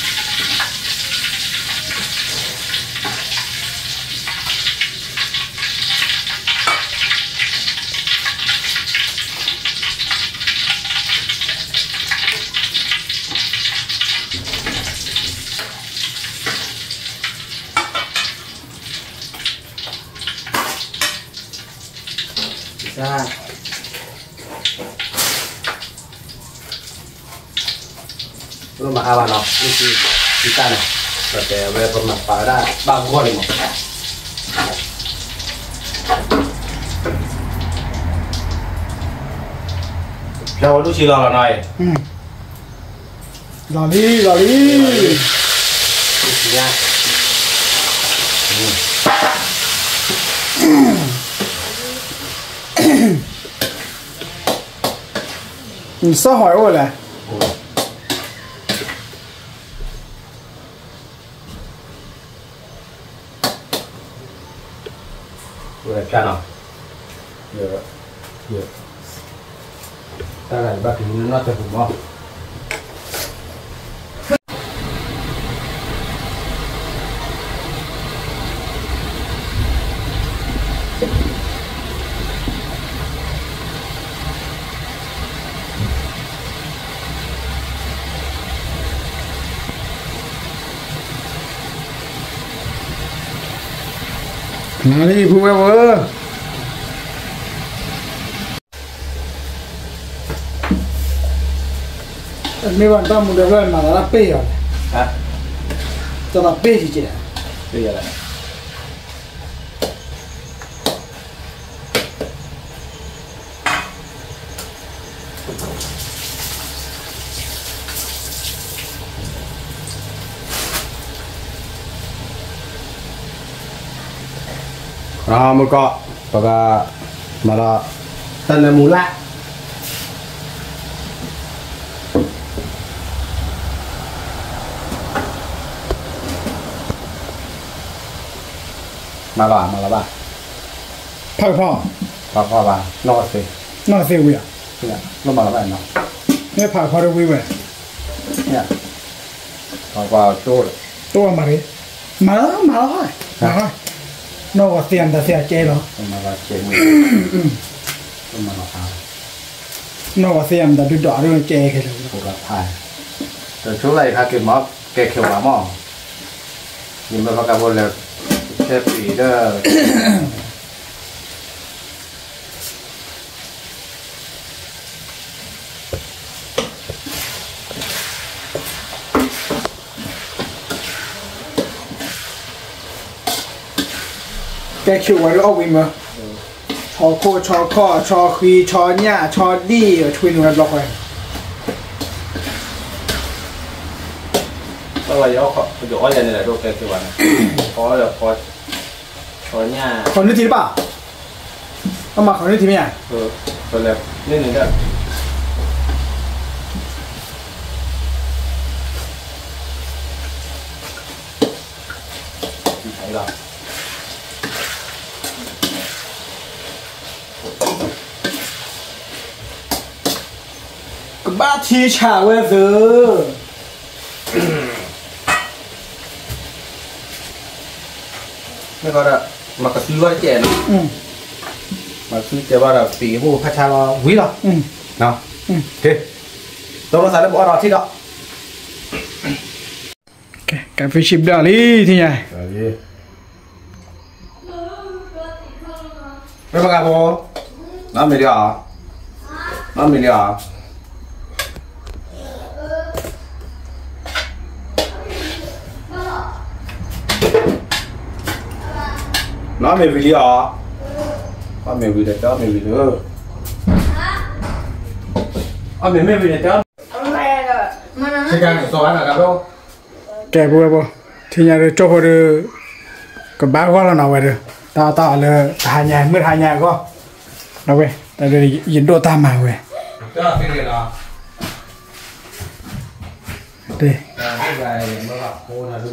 ပမၤအါဘၣ်နီၤ, လၢခံတၢ်န့ၣ်, ပတဲဝဲပမၤပာ်ဝဲဒၣ်ဘၣ်ဂီၢ်လံမး, ဖျါဝဲဒူၣ်ဆံလီၤလီၤနီၤအံၤ, လီၤလံ လီၤလံ, နစီၣ်ဟီၣ်အိၣ်လဲၣ်. ဝဲဖျါနီၤ, တၢ်ဂၤဘၣ်က့ၤမနုၤနီၢ်တပူၤမး. နၤလံ ဖုဝဲၢ်ဧၢ, မ့ၢ်ဘၣ်တၢ်မူဒီးဖျၢၣ်မၤလီၤတၢ်ပ့ၢ်အီၤလဲၣ်, တၢ်လီၤပ့ၢ်ကဲ, ပ့ၢ်ယၤလဲၣ်. မုၢ်ကီၢ် ပကမၤလီၤ တၢ်နၢမူလၢ် မၤလီၤ မၤလီၤဘၣ်, ဖးကဖီ, ဖးကဖီဘၣ် နီၢ်ကသ့, နီၢ်ကသ့ဝံၤဧါ, လီၤမၤလီၤဘၣ်နီၤ, မ့ၢ်ဖးကဖီတဝံၤဝဲ, ဖးကဖီတိၢ်, တိၢ်မၤရ့, မၤလီၤ မၤလီၤ, မၤလီၤ, နီၢ်ကသ့မတၤသ့ကဲလီၤ, နီၢ်ကသ့မတၤဒုးဒိးဒိၣ်ကဲခဲလၢာ်, တဆိလၢယခါက့ၤမၤ ကဲခဲဝဲမး, ယမ့ၢ်ဖးကဖီလဲၤ ဆဲပံၤဒီး တ ကဲခ့ဝဲဒၣ်အီၣ်ဝံၤမး, ဆီခိၣ် ဆီခီၣ် ဆီဃံ ဆီညၣ် ဆီဒံၣ် ဆွံနုာ်ဝဲဘျီဃီ, ယအီၣ်ယၤန့ၣ်လၢဒိၣ်ကဲခ့ဝဲန့ၣ်, ခီ, ခီနုၢ်ထံတဘၣ်, အမၤခီနုၢ်ထံမ့ၢ်ဧါ, လၢ ကဘၣ်ထံဆးဝဲသု, မ့ၢ်ကီးဒီး, မၤကသူဘၣ်တကဲးနီၤ, မၤကသူကဲးဘၣ်ဒီး ပံၤကဘိၣ်ဖးဆါလီၤဝံၤလီၤ, ကဲ, တၢ်ဘၣ်သးလၢပအီၣ်ဒီးထံၣ်ဒီး ကဖံးဆံးဘျၢလံ ထံၣ်ညါ, မ့ၢ်ဘၣ်ကဘိ, နီၢ်မ့ၢ်လံဧါ, နီၢ်မ့ၢ်လံဧါ, နီၢ်မ့ၢ်ဝံၤလံဧါ, အီၣ်မ့ၢ်ဝံၤဒီး တဲအီၣ်မ့ၢ်ဝံၤလၢ, အီၣ်မ့ၢ်မ့ၢ်ဝံၤဒီး တဲအီၣ်, ကဲပဝဲပ, ထံၣ်ညါဒီး ကၠိဖိဒီး, ကဘၣ်ဂီၢ်လီၤနီၤဝဲဒီး, တၢ်အီၣ်တၢ်အီလၢတဟါညါ မုၢ်တဟါညါအဂီၢ်, ဒီးဝဲ, တၢ်ဒီးယဒိၣ်တၢ်မၤဝဲ, တၢ် မၤနၤရ့ၣ်ယမၤလၢပှၤ, ဝဲမုၢ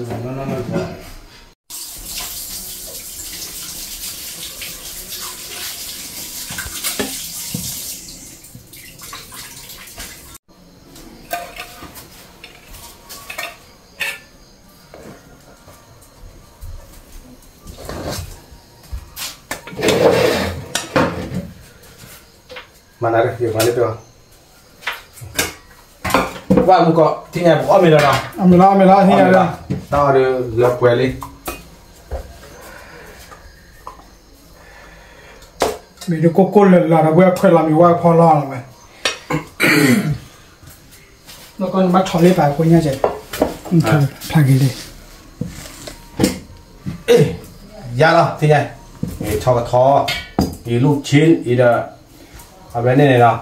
်ကီး ထံၣ်ညါပအီၣ်မ့ၤလီၤနီၤ, အီၣ်မ့ၤလီၤ အီၣ်မ့ၤလီၤ ထံၣ်ညါလီၤ, တၢ်အီၣ်ဒီးလၢပှဲၤလံ, မ့ၢ်ဒုးကိၢ်ကိၢ်လၢာ်လၢာ်ဒီး ဝဲခွဲးလီၤမ့ၤဝဲဖီလီၤလီၤဝဲ, နကဘၣ်ထီၣ်လၢပှၤကိးညါကဲး, ဖျါက့ၤလံ, ယၤလီၤ ထံၣ်ညါ, ဆီကထီ, အံၤလူၢ်ဆ့အံၤဒီး, အဝဲန့ၣ်န့ၣ်လီၤ,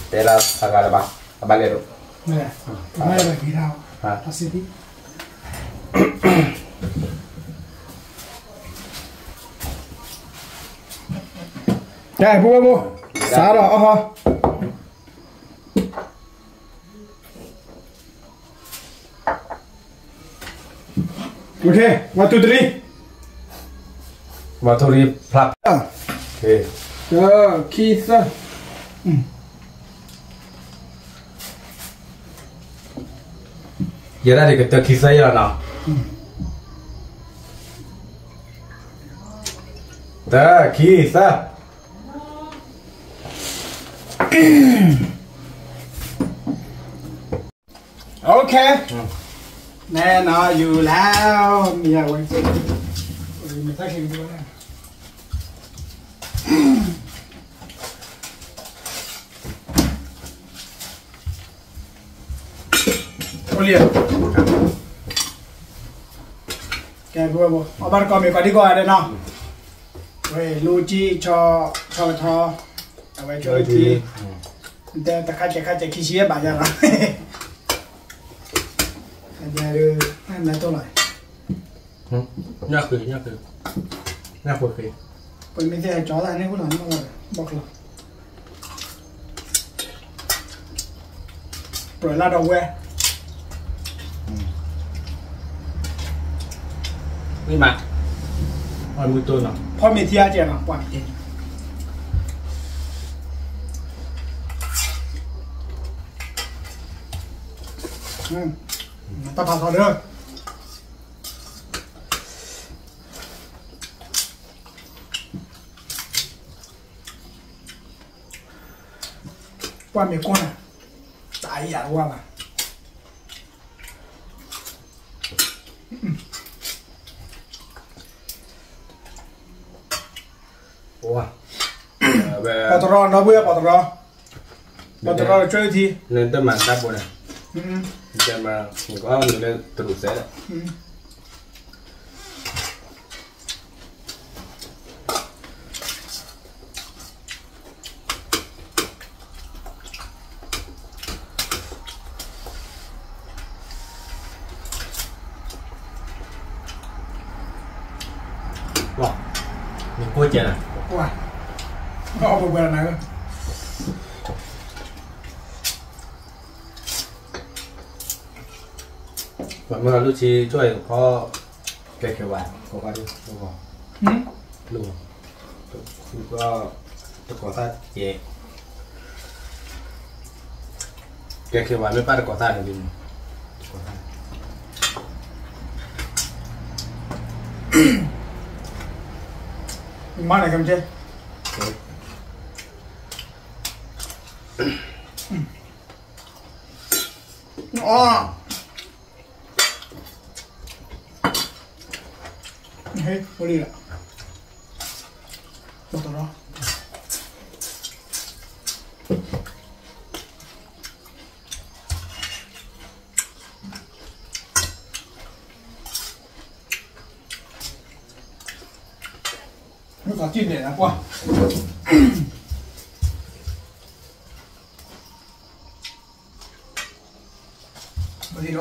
တဲလၢအဂၤလၢၤဘၣ်, အဘၣ်လဲၣ်ဒိး, တၢ်စံးဘံၣ်, ကဲ ဖိဝဲဖိ, စးဒီးအီၣ်ဟီ OK, one, two, three. One, two, three. ဖျါ, တၢ, ခံ, သၢ, ယဲဒၣ်န့ၣ်ကတၢၢ်ခံသၢယဲလီၤနီၤ, တၢ်, ခံ, သၢ. OK, မ့ၢ်နီၤ ယူၤလၢ မ့ၢ်ဝဲ, အိၣ်လံ, ကဲ, အီၣ်ဘၣ်တကီၢ်မ့ၢ်ကီးဒံကီၢ်ဂၤဒဲးနီၤ, ဝဲလူၤကံ, ဆီကထီ, အဝဲကၠီထံ, တခါကဲးခါကဲးခံဆံယဲၢ်ဘးယၤလီၤ, အဒုး, နတိၢ်လီၤ, ညၣ်ဃ့, ညၣ်ဃ့, ညၣ်ဃ့ဃ့, ပမ့ၢ်သ့ၣ်ကၠီသးန့ၣ်အိၣ်လီၤ, ဘီၣ်ကျီၤ ပှဲၤလၢဒီဝဲ, ဝံၤမး, အမုၢ်တိၢ်နီၤ, ဖီမ့ၤထံအါကဲနီၤ, ပှၤကဲ, တၢ်ဖးထီဒီး ပှၤမ့ၢ်ကိၢ်နၤ, တၢ်အံၤယၤတဝါဘၣ်, ပှၤတရီနီၤဘု, ပှၤတရီ, ပှၤတရီကၠီထံ, နတမၤတၢ်ဘိန့ၣ်, နတမၤ, နကနုာ်လၢတရူးစဲးဒီး န ဖိကဲနၤ, ပှၤ, အီၣ်ပှဲၤပှဲၤနၤ, ပှၤမၢအလူၢ်ဆံကၠီၣ်အံၤကဖီ, ကဲခဲဝဲ, ကဖီဒ်, လၢ, တကီၤသၣ်ကဲ, ကဲခဲဝဲမ့ၢ်ပၢ်တကီၤသၣ်န့ၣ်ဒ်န့ၣ်, တကီၤသၣ် မၤန့ၣ်ကမ့ၢ်, အီ, ဟဲ, အိၣ်လံလီၤ, ဘီတရီ, မ့ၢ်ကီးတံၢ်န့ၣ်နကွၢ်, ပထံၣ်ဒီး,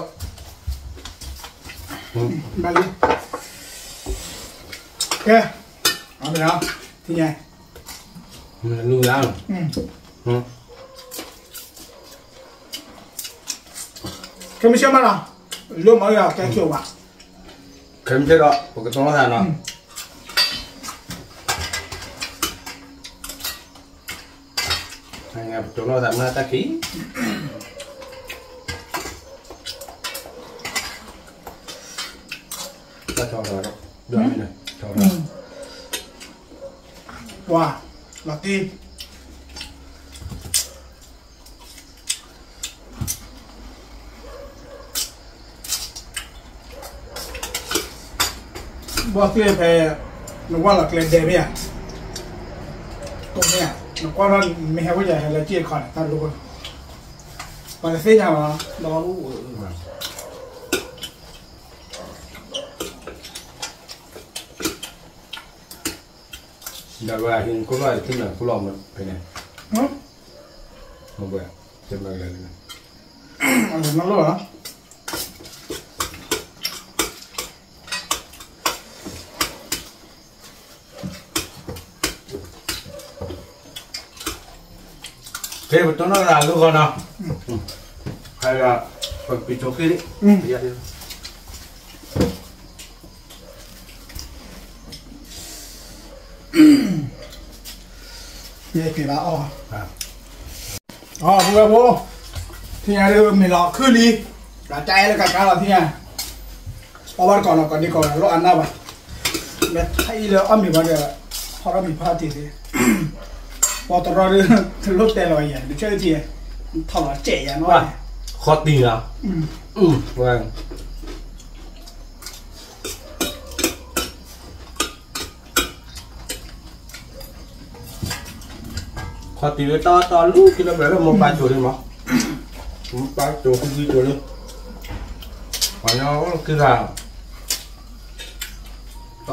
ဘၣ်လံ, ကဲ, အမ့ၢ်, ထံၣ်ညါ, လူလၢ, ခဲမုၢ်ဆ့ၣ်မးနီၤ, လိၣ်မၤအၢ ကဲဆိၣ်ဝါ, ခဲမုၢ်ဆ့ၣ်ဒီး ပကတိၤလိာ်သးနီၤ, ပတိၤလိာ်သးမ့ၢ်တၢ်ခံး, တၢ်ဆီဒီး, ဒ်န့ၣ်, ပှၤ, လီၤတံၢ် ဘီၣ်သ့ၣ်ဖဲ, နဝၢ်လီၤကျဲဒဲးမ့ၢ်ဧါ, ကိးမ့ၢ်ဧါ, နကွၢ်ထီၣ်မ့ၢ်ဟဲဝဲယၤဟဲလၢက့ၢ်တခီန့ၣ် တၢ်လိၣ်, ပှၤတသ့ၣ်ညါဘၣ်, ဒီး, ဒီးဝဲဟံးကိၣ်လီၢ်ယထံၣ်န့ၣ် ကိၣ်လီၢ်မ့ၢ်ဖဲန့ၣ်, မ့ၢ်, တမ့ၢ်လဲၣ်, အလီၤလီၤလီၤ ဖဲပတိၢ်နီၣ်သးလၢဂီၤနီၤ, ဟဲဒီး, ပကပံးဆိခံလံ, ယက့ၤဘၣ်အီၣ်, အီၣ်ဖိဝဲဖိ, ထံၣ်ညါဒ်မ့ၢ်လီၤခုၣ်လံ, ဒီးတၢ်အဲၣ်လၢကကါလီၤထံၣ်ညါ, အီၣ်ဘၣ်တကိးနီၤ ကိးဒံကိးဂၤလီၤအါနၢ်ဘၣ်, မ့ၢ်ထံၣ်လၢအီၣ်မ့ၤဘၣ်ဒီး, ထီၣ်ထီၣ်မံၤဖးတံၢ်သ့, ပီတရီဒ်, တလိၣ်တဲလီၤယၤ နဆၢထံၣ်, ထီၣ်လီၤစဲးယၤနီၤ, ဃီတံၢ်လီၤ, ဝဲ ခီၣ်တံၢ်ဝဲတီတီလူၤ ကံလၢဘျဲၣ်လၢ မိၢ်ပၢ်ကၠိလံမး, မိၢ်ပၢ်ကၠိဃုကံကၠိလံ, ပှၤညီအိၣ်ကံဂၤ, တအီၣ်ဘၣ်,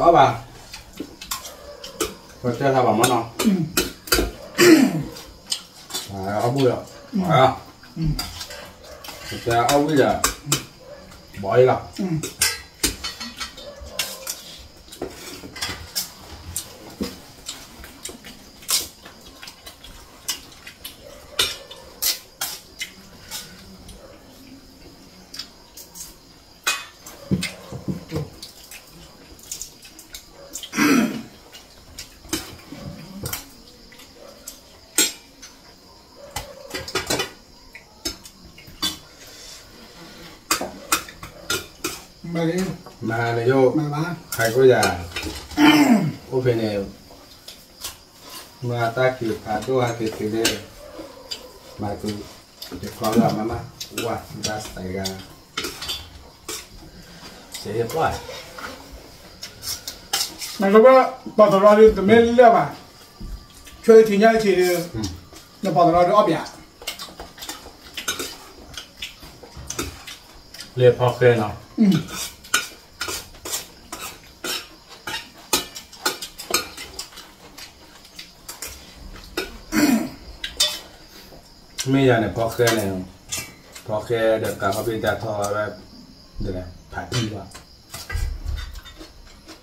ပတဲသးဘၣ်မးနီၤ, အီၣ်ဘူၣ်ဒီး, ပတဲအီၣ်ဝံၣ်ဒီး, ဘီအံၤလီၤ. မၤန့ၣ်ယိၣ်, ဟဲကိၣ်ယၤ, အိၣ်ဖဲန့ၣ်, မၤတၢ်က့ၤဖးဒိၣ်ဟဲက့ၤက့ၤလၢ, မၤက့ၤ, ယကျီလၢမၤမး, ဝါ, ဒၣ်စတၤဂၤ, စ့ဟ့ၣ်ပျီၢ်, နကဘၣ်ပီၢ်သရီဒ်တမ့ၢ်လၢာ်ဘၣ်, ဆၢထံၣ်ညါထံၣ်, နပီၢ်သရီဒ်အီၣ်ပၠး လၢဖီဃဲနီၤ, မ့ၢ်ယၤန့ၣ် ဖီဃဲန့ၣ်, ဖီဃဲဒီးကးခီဖံးတၢ်ထီၣ်ဝဲ, ဒ်လဲၣ် ဖးတံၢ်ဘၣ်,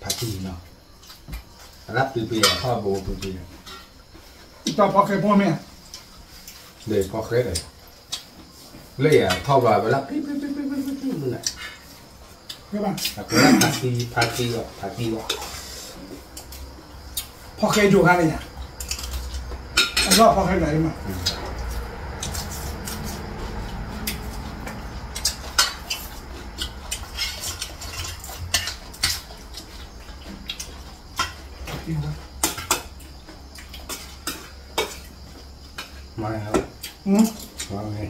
ဖးတံၢ်နီၤ, ဖ လၢပျံၤပျံၤ ထီၣ်ဘိပျံၤပျံၤ, တၢ်ဖီၣ်ဃဲဖိမ့ၢ်ဧါ, ဒီးဖီၣ်ဃဲဒီး, လၢယၤထီၣ်ဘၣ်ဝဲလၢပျံၤပျံၤပျံၤပျံၤပျံၤပျံၤပျံၤ မုၢ်နၤ, အကဖါတံၢ် ဖါတံၢ်လီၤ ဖါတံၢ်လီၤ, ဖီၣ်ဃဲယိၤခါန့ၣ်ယၤ, အလီၢ်ဖီၣ်ဃဲဒၣ်အံၤမး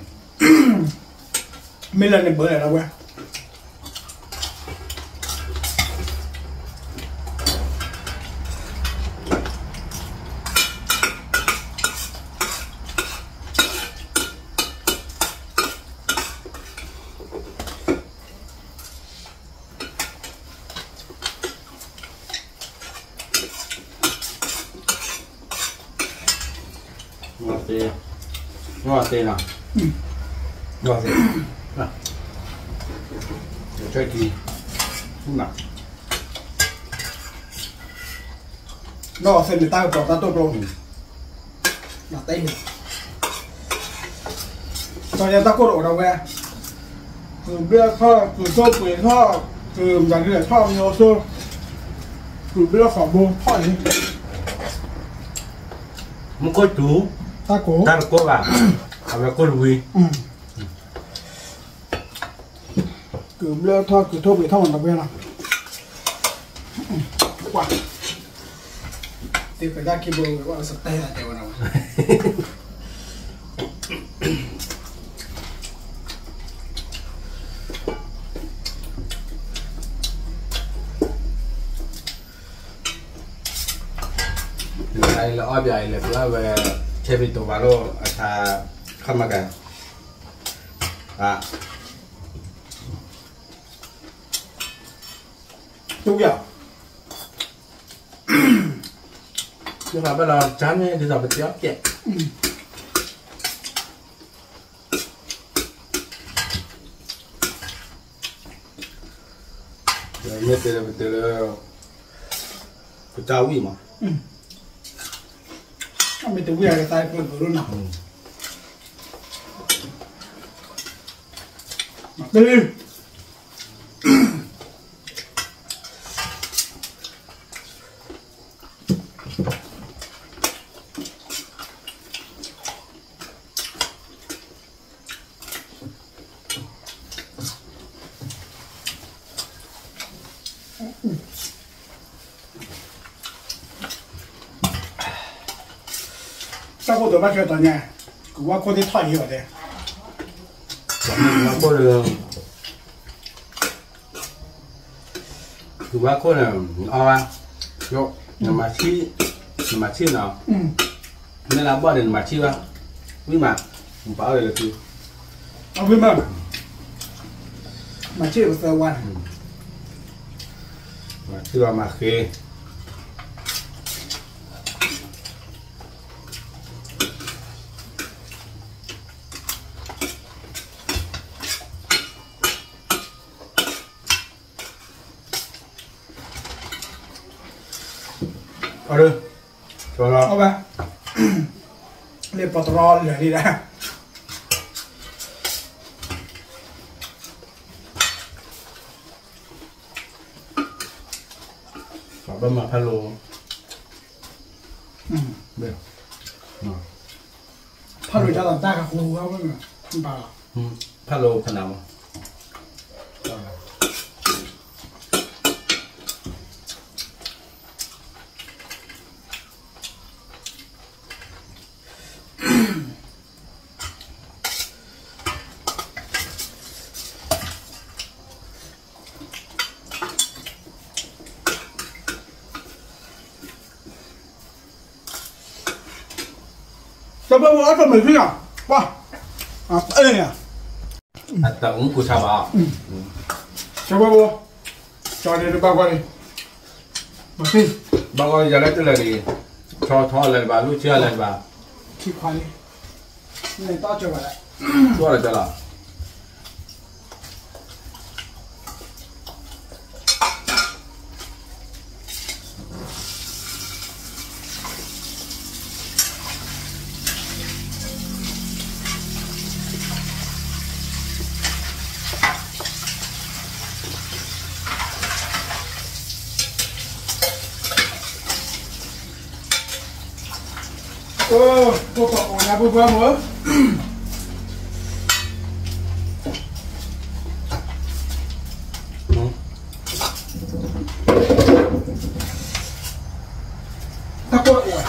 မ့ၢ်လၢန့ၣ်ဘၢလဲၣ်လီၤဝဲ, သ့, နီၢ်သ့နီၤ, နီၢ်သ့, ဆၢထံ, နီၢ်သ့န့ၣ်တၢ်ကပီၤတၢ်တိာ်ကျိ, နတဲ, ကၠီယဲတၢ်ကိၢ်တအိၣ်ဒီးဝဲ, ကုၢ်ဘျၢထီၣ် ကုၢ်ထိၣ်ပှ့ၤထီၣ်, ကုၢ်မတၤဒုလဲၣ်ထီၣ်မံၤအိၣ်ဆိ, ကုၢ်ဘျၢဃီၤဘိထီၣ်အံၤ, မူခိၣ်စူၤ, တၢ်ကိၢ်, တၢ်တကိၢ်ဘၣ်, အဝဲကိၢ်တဝံၤ, ကုၢ်ဘျၢထီၣ် ကုၢ်ထိၣ်ပှ့ၤထီၣ်မတၤဒုလီၤ, ကွၢ်, တၢ်ခံဘိဝဲ စတဲတဲဝဲနီၤ, လၢအီၣ်ဘၣ်အံၤလဲၤပျၢ်ဝဲ ဆဲဖံးတိၤဘၣ်လိာ် အဆါ, ခီမကၤ, တူၢ်ယၤ, ယဘၣ်လီၤ ကၠါန့ၣ် ဒ်သိးပတဲအီၣ်ကဲး, မ့ၢ်တဲလၢပတဲလၢ ပတၢ်ဝံၣ်မး, မ့ၢ်တဝံၣ်အကသါပၢၢ်ပၢၢ်လီၤနီၤ, မ့ၢ် တၢ်ကိၢ်ဒီးဘၣ်ဆၢတီၤညါ, ကုၢ်ဝါခိၣ်သ့ၣ်ထီၣ်ယံၤဘၣ်တဲ, ဝါခိၣ်ဒီး ကုၢ်ဝါခိၣ်န့ၣ် နအီၣ်ဘၣ်, နမၤဆံၣ်, နမၤဆံၣ်နီၤ, မ့ၢ်လၢဘီၣ်န့ၣ် နမၤဆံၣ်ဘၣ်, ဝံၣ်မး, နပာ်အီၣ်လၢသု, အဝံၣ်မး, မၤဆံၣ်ပသၢဝါန့ၣ်, မၤဆံၣ်ဘၣ်မၤဃ့ အီၤ, လၢပီတရီလၢာ်လံ, ဘၣ်မၤဖးလိာ်, ဖးလိာ်တၢ်လီၤတၢ်ဃူ, ဖးလိာ်ခနၣ်မး ကဘၣ်ဝဲအတမ့ၢ်သ့ၣ်ညါ, ပှၤ, အတၢ်အူကူဆါဘၣ်, ကဘၣ်ဝဲ, ကၠီန့ၣ်တဘၣ်ကွၢ်န့ၣ်, ဘၣ်ကွၢ်ယၤလၢတလၢာ်န့ၣ်, ထီထီလၢၤဘၣ် လူၢ်ဆံလၢၤဘၣ်, ခံခွါန့ၣ်, န့ၣ်တီကၢၤဘၣ်လၢ, ကၠီလီၤကၠီလီၤ ကၠီလီၤ ကၠီလီၤ, အိၣ်တအိၣ်ညါပှဲၤပှဲၤမၢ်, တၢ်ကိၢ်တအိၣ်,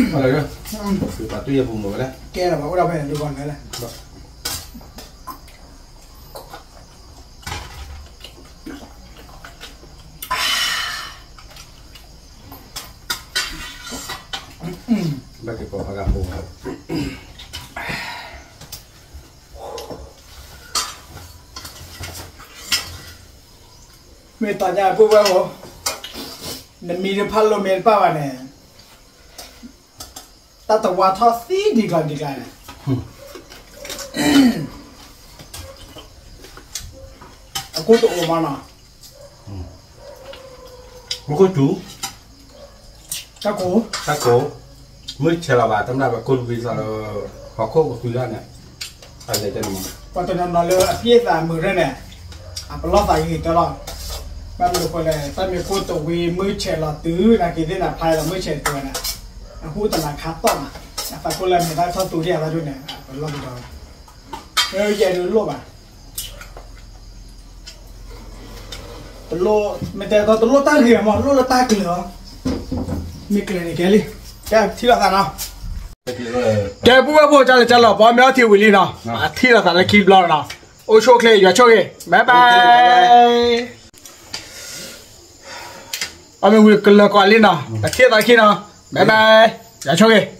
ပှၤတူၢ်ယပူၤမၢ်ဝဲလဲၣ်, ကဲလီၤ ပှၤအိၣ်ဒၣ်ဖဲန့ၣ်ဒုးဂီၤန့ၣ်လဲၣ်. ဘၣ်က့ၤပိာ်ဖးကဖိ, မ့ၢ်တၢ်ညါပှဲၤဝဲမၢ်, နမံၤတဖၣ်လိၣ်မ့ၢ်တပၣ်ဘၣ်န့ၣ်, တၢ်တဝါထီၣ်သံဒံးကျါဒံးကျါန့ၣ်, အကိၢ်တအိၣ်မၢ်နီၤ, မ့ၢ်ကိၢ်တူၤ, တၢ်ကိၢ်, တၢ်ကိၢ်, မုၢ်ဆဲးလီၤဘၣ် တမ့ၢ်ပကိၢ်တဝံၤသးလၢ ဟီၣ်ခိၣ်ကဃုဒၣ်န့ၣ်, ပှၤတနီၤနီၤလၢအပျဲၢ်သးမုာ်ရဲၣ်န့ၣ်, အပလီၢ်သးဂ့ၤတၢ်လီၤ, ဘၣ်မနုၤဃိလဲၣ် တၢ်မ့ၢ်ကိၢ်တဝံၤ မုၢ်ဆဲးလီၤတုၤ နာ်က့ၤသ့ၣ်နၤဖးလီၤ မုၢ်ဆဲးတဝဲန့ၣ်, အဟူတနၤခါတီၢ်မး, အသးကိၢ်လၢမ့ၢ်တၢ်ထီၣ်သူဒံးအသးဒ်န့ၣ် ပလီၢ်ကဒီး, မ့ၢ်ယဲဒုးလိၣ်ဘၣ် တလိၣ်, မ့ၢ်တဲဒီးတလိၣ်တၢ်ဂ့ၤမး လိၣ်လၢတၢ်ကျၢၤလီၤ, မ့ၢ်ကျၢၤန့ၣ်ကဲလံ, ကဲထံၣ်လိာ်သးနီၤ, ကဲပူဝဲဖိကၢ်လၢကၢ်လီၤ ပှၤမ့ၢ်အီထံဝံၤလံနီၤ, အထံၣ်လိာ်သးလၢခံဘျီနီၤ, အိၣ်ဆူၣ်အိၣ်ချ့ ယွၤဆိၣ်ဂ့ၤ bye bye. အမ့ၢ်ဝံၤကလၢၤကွၢ်လံနီၤ, အထံၣ်သးခံနီၤ, bye bye, ယွၤဆိၣ်ဂ့ၤ.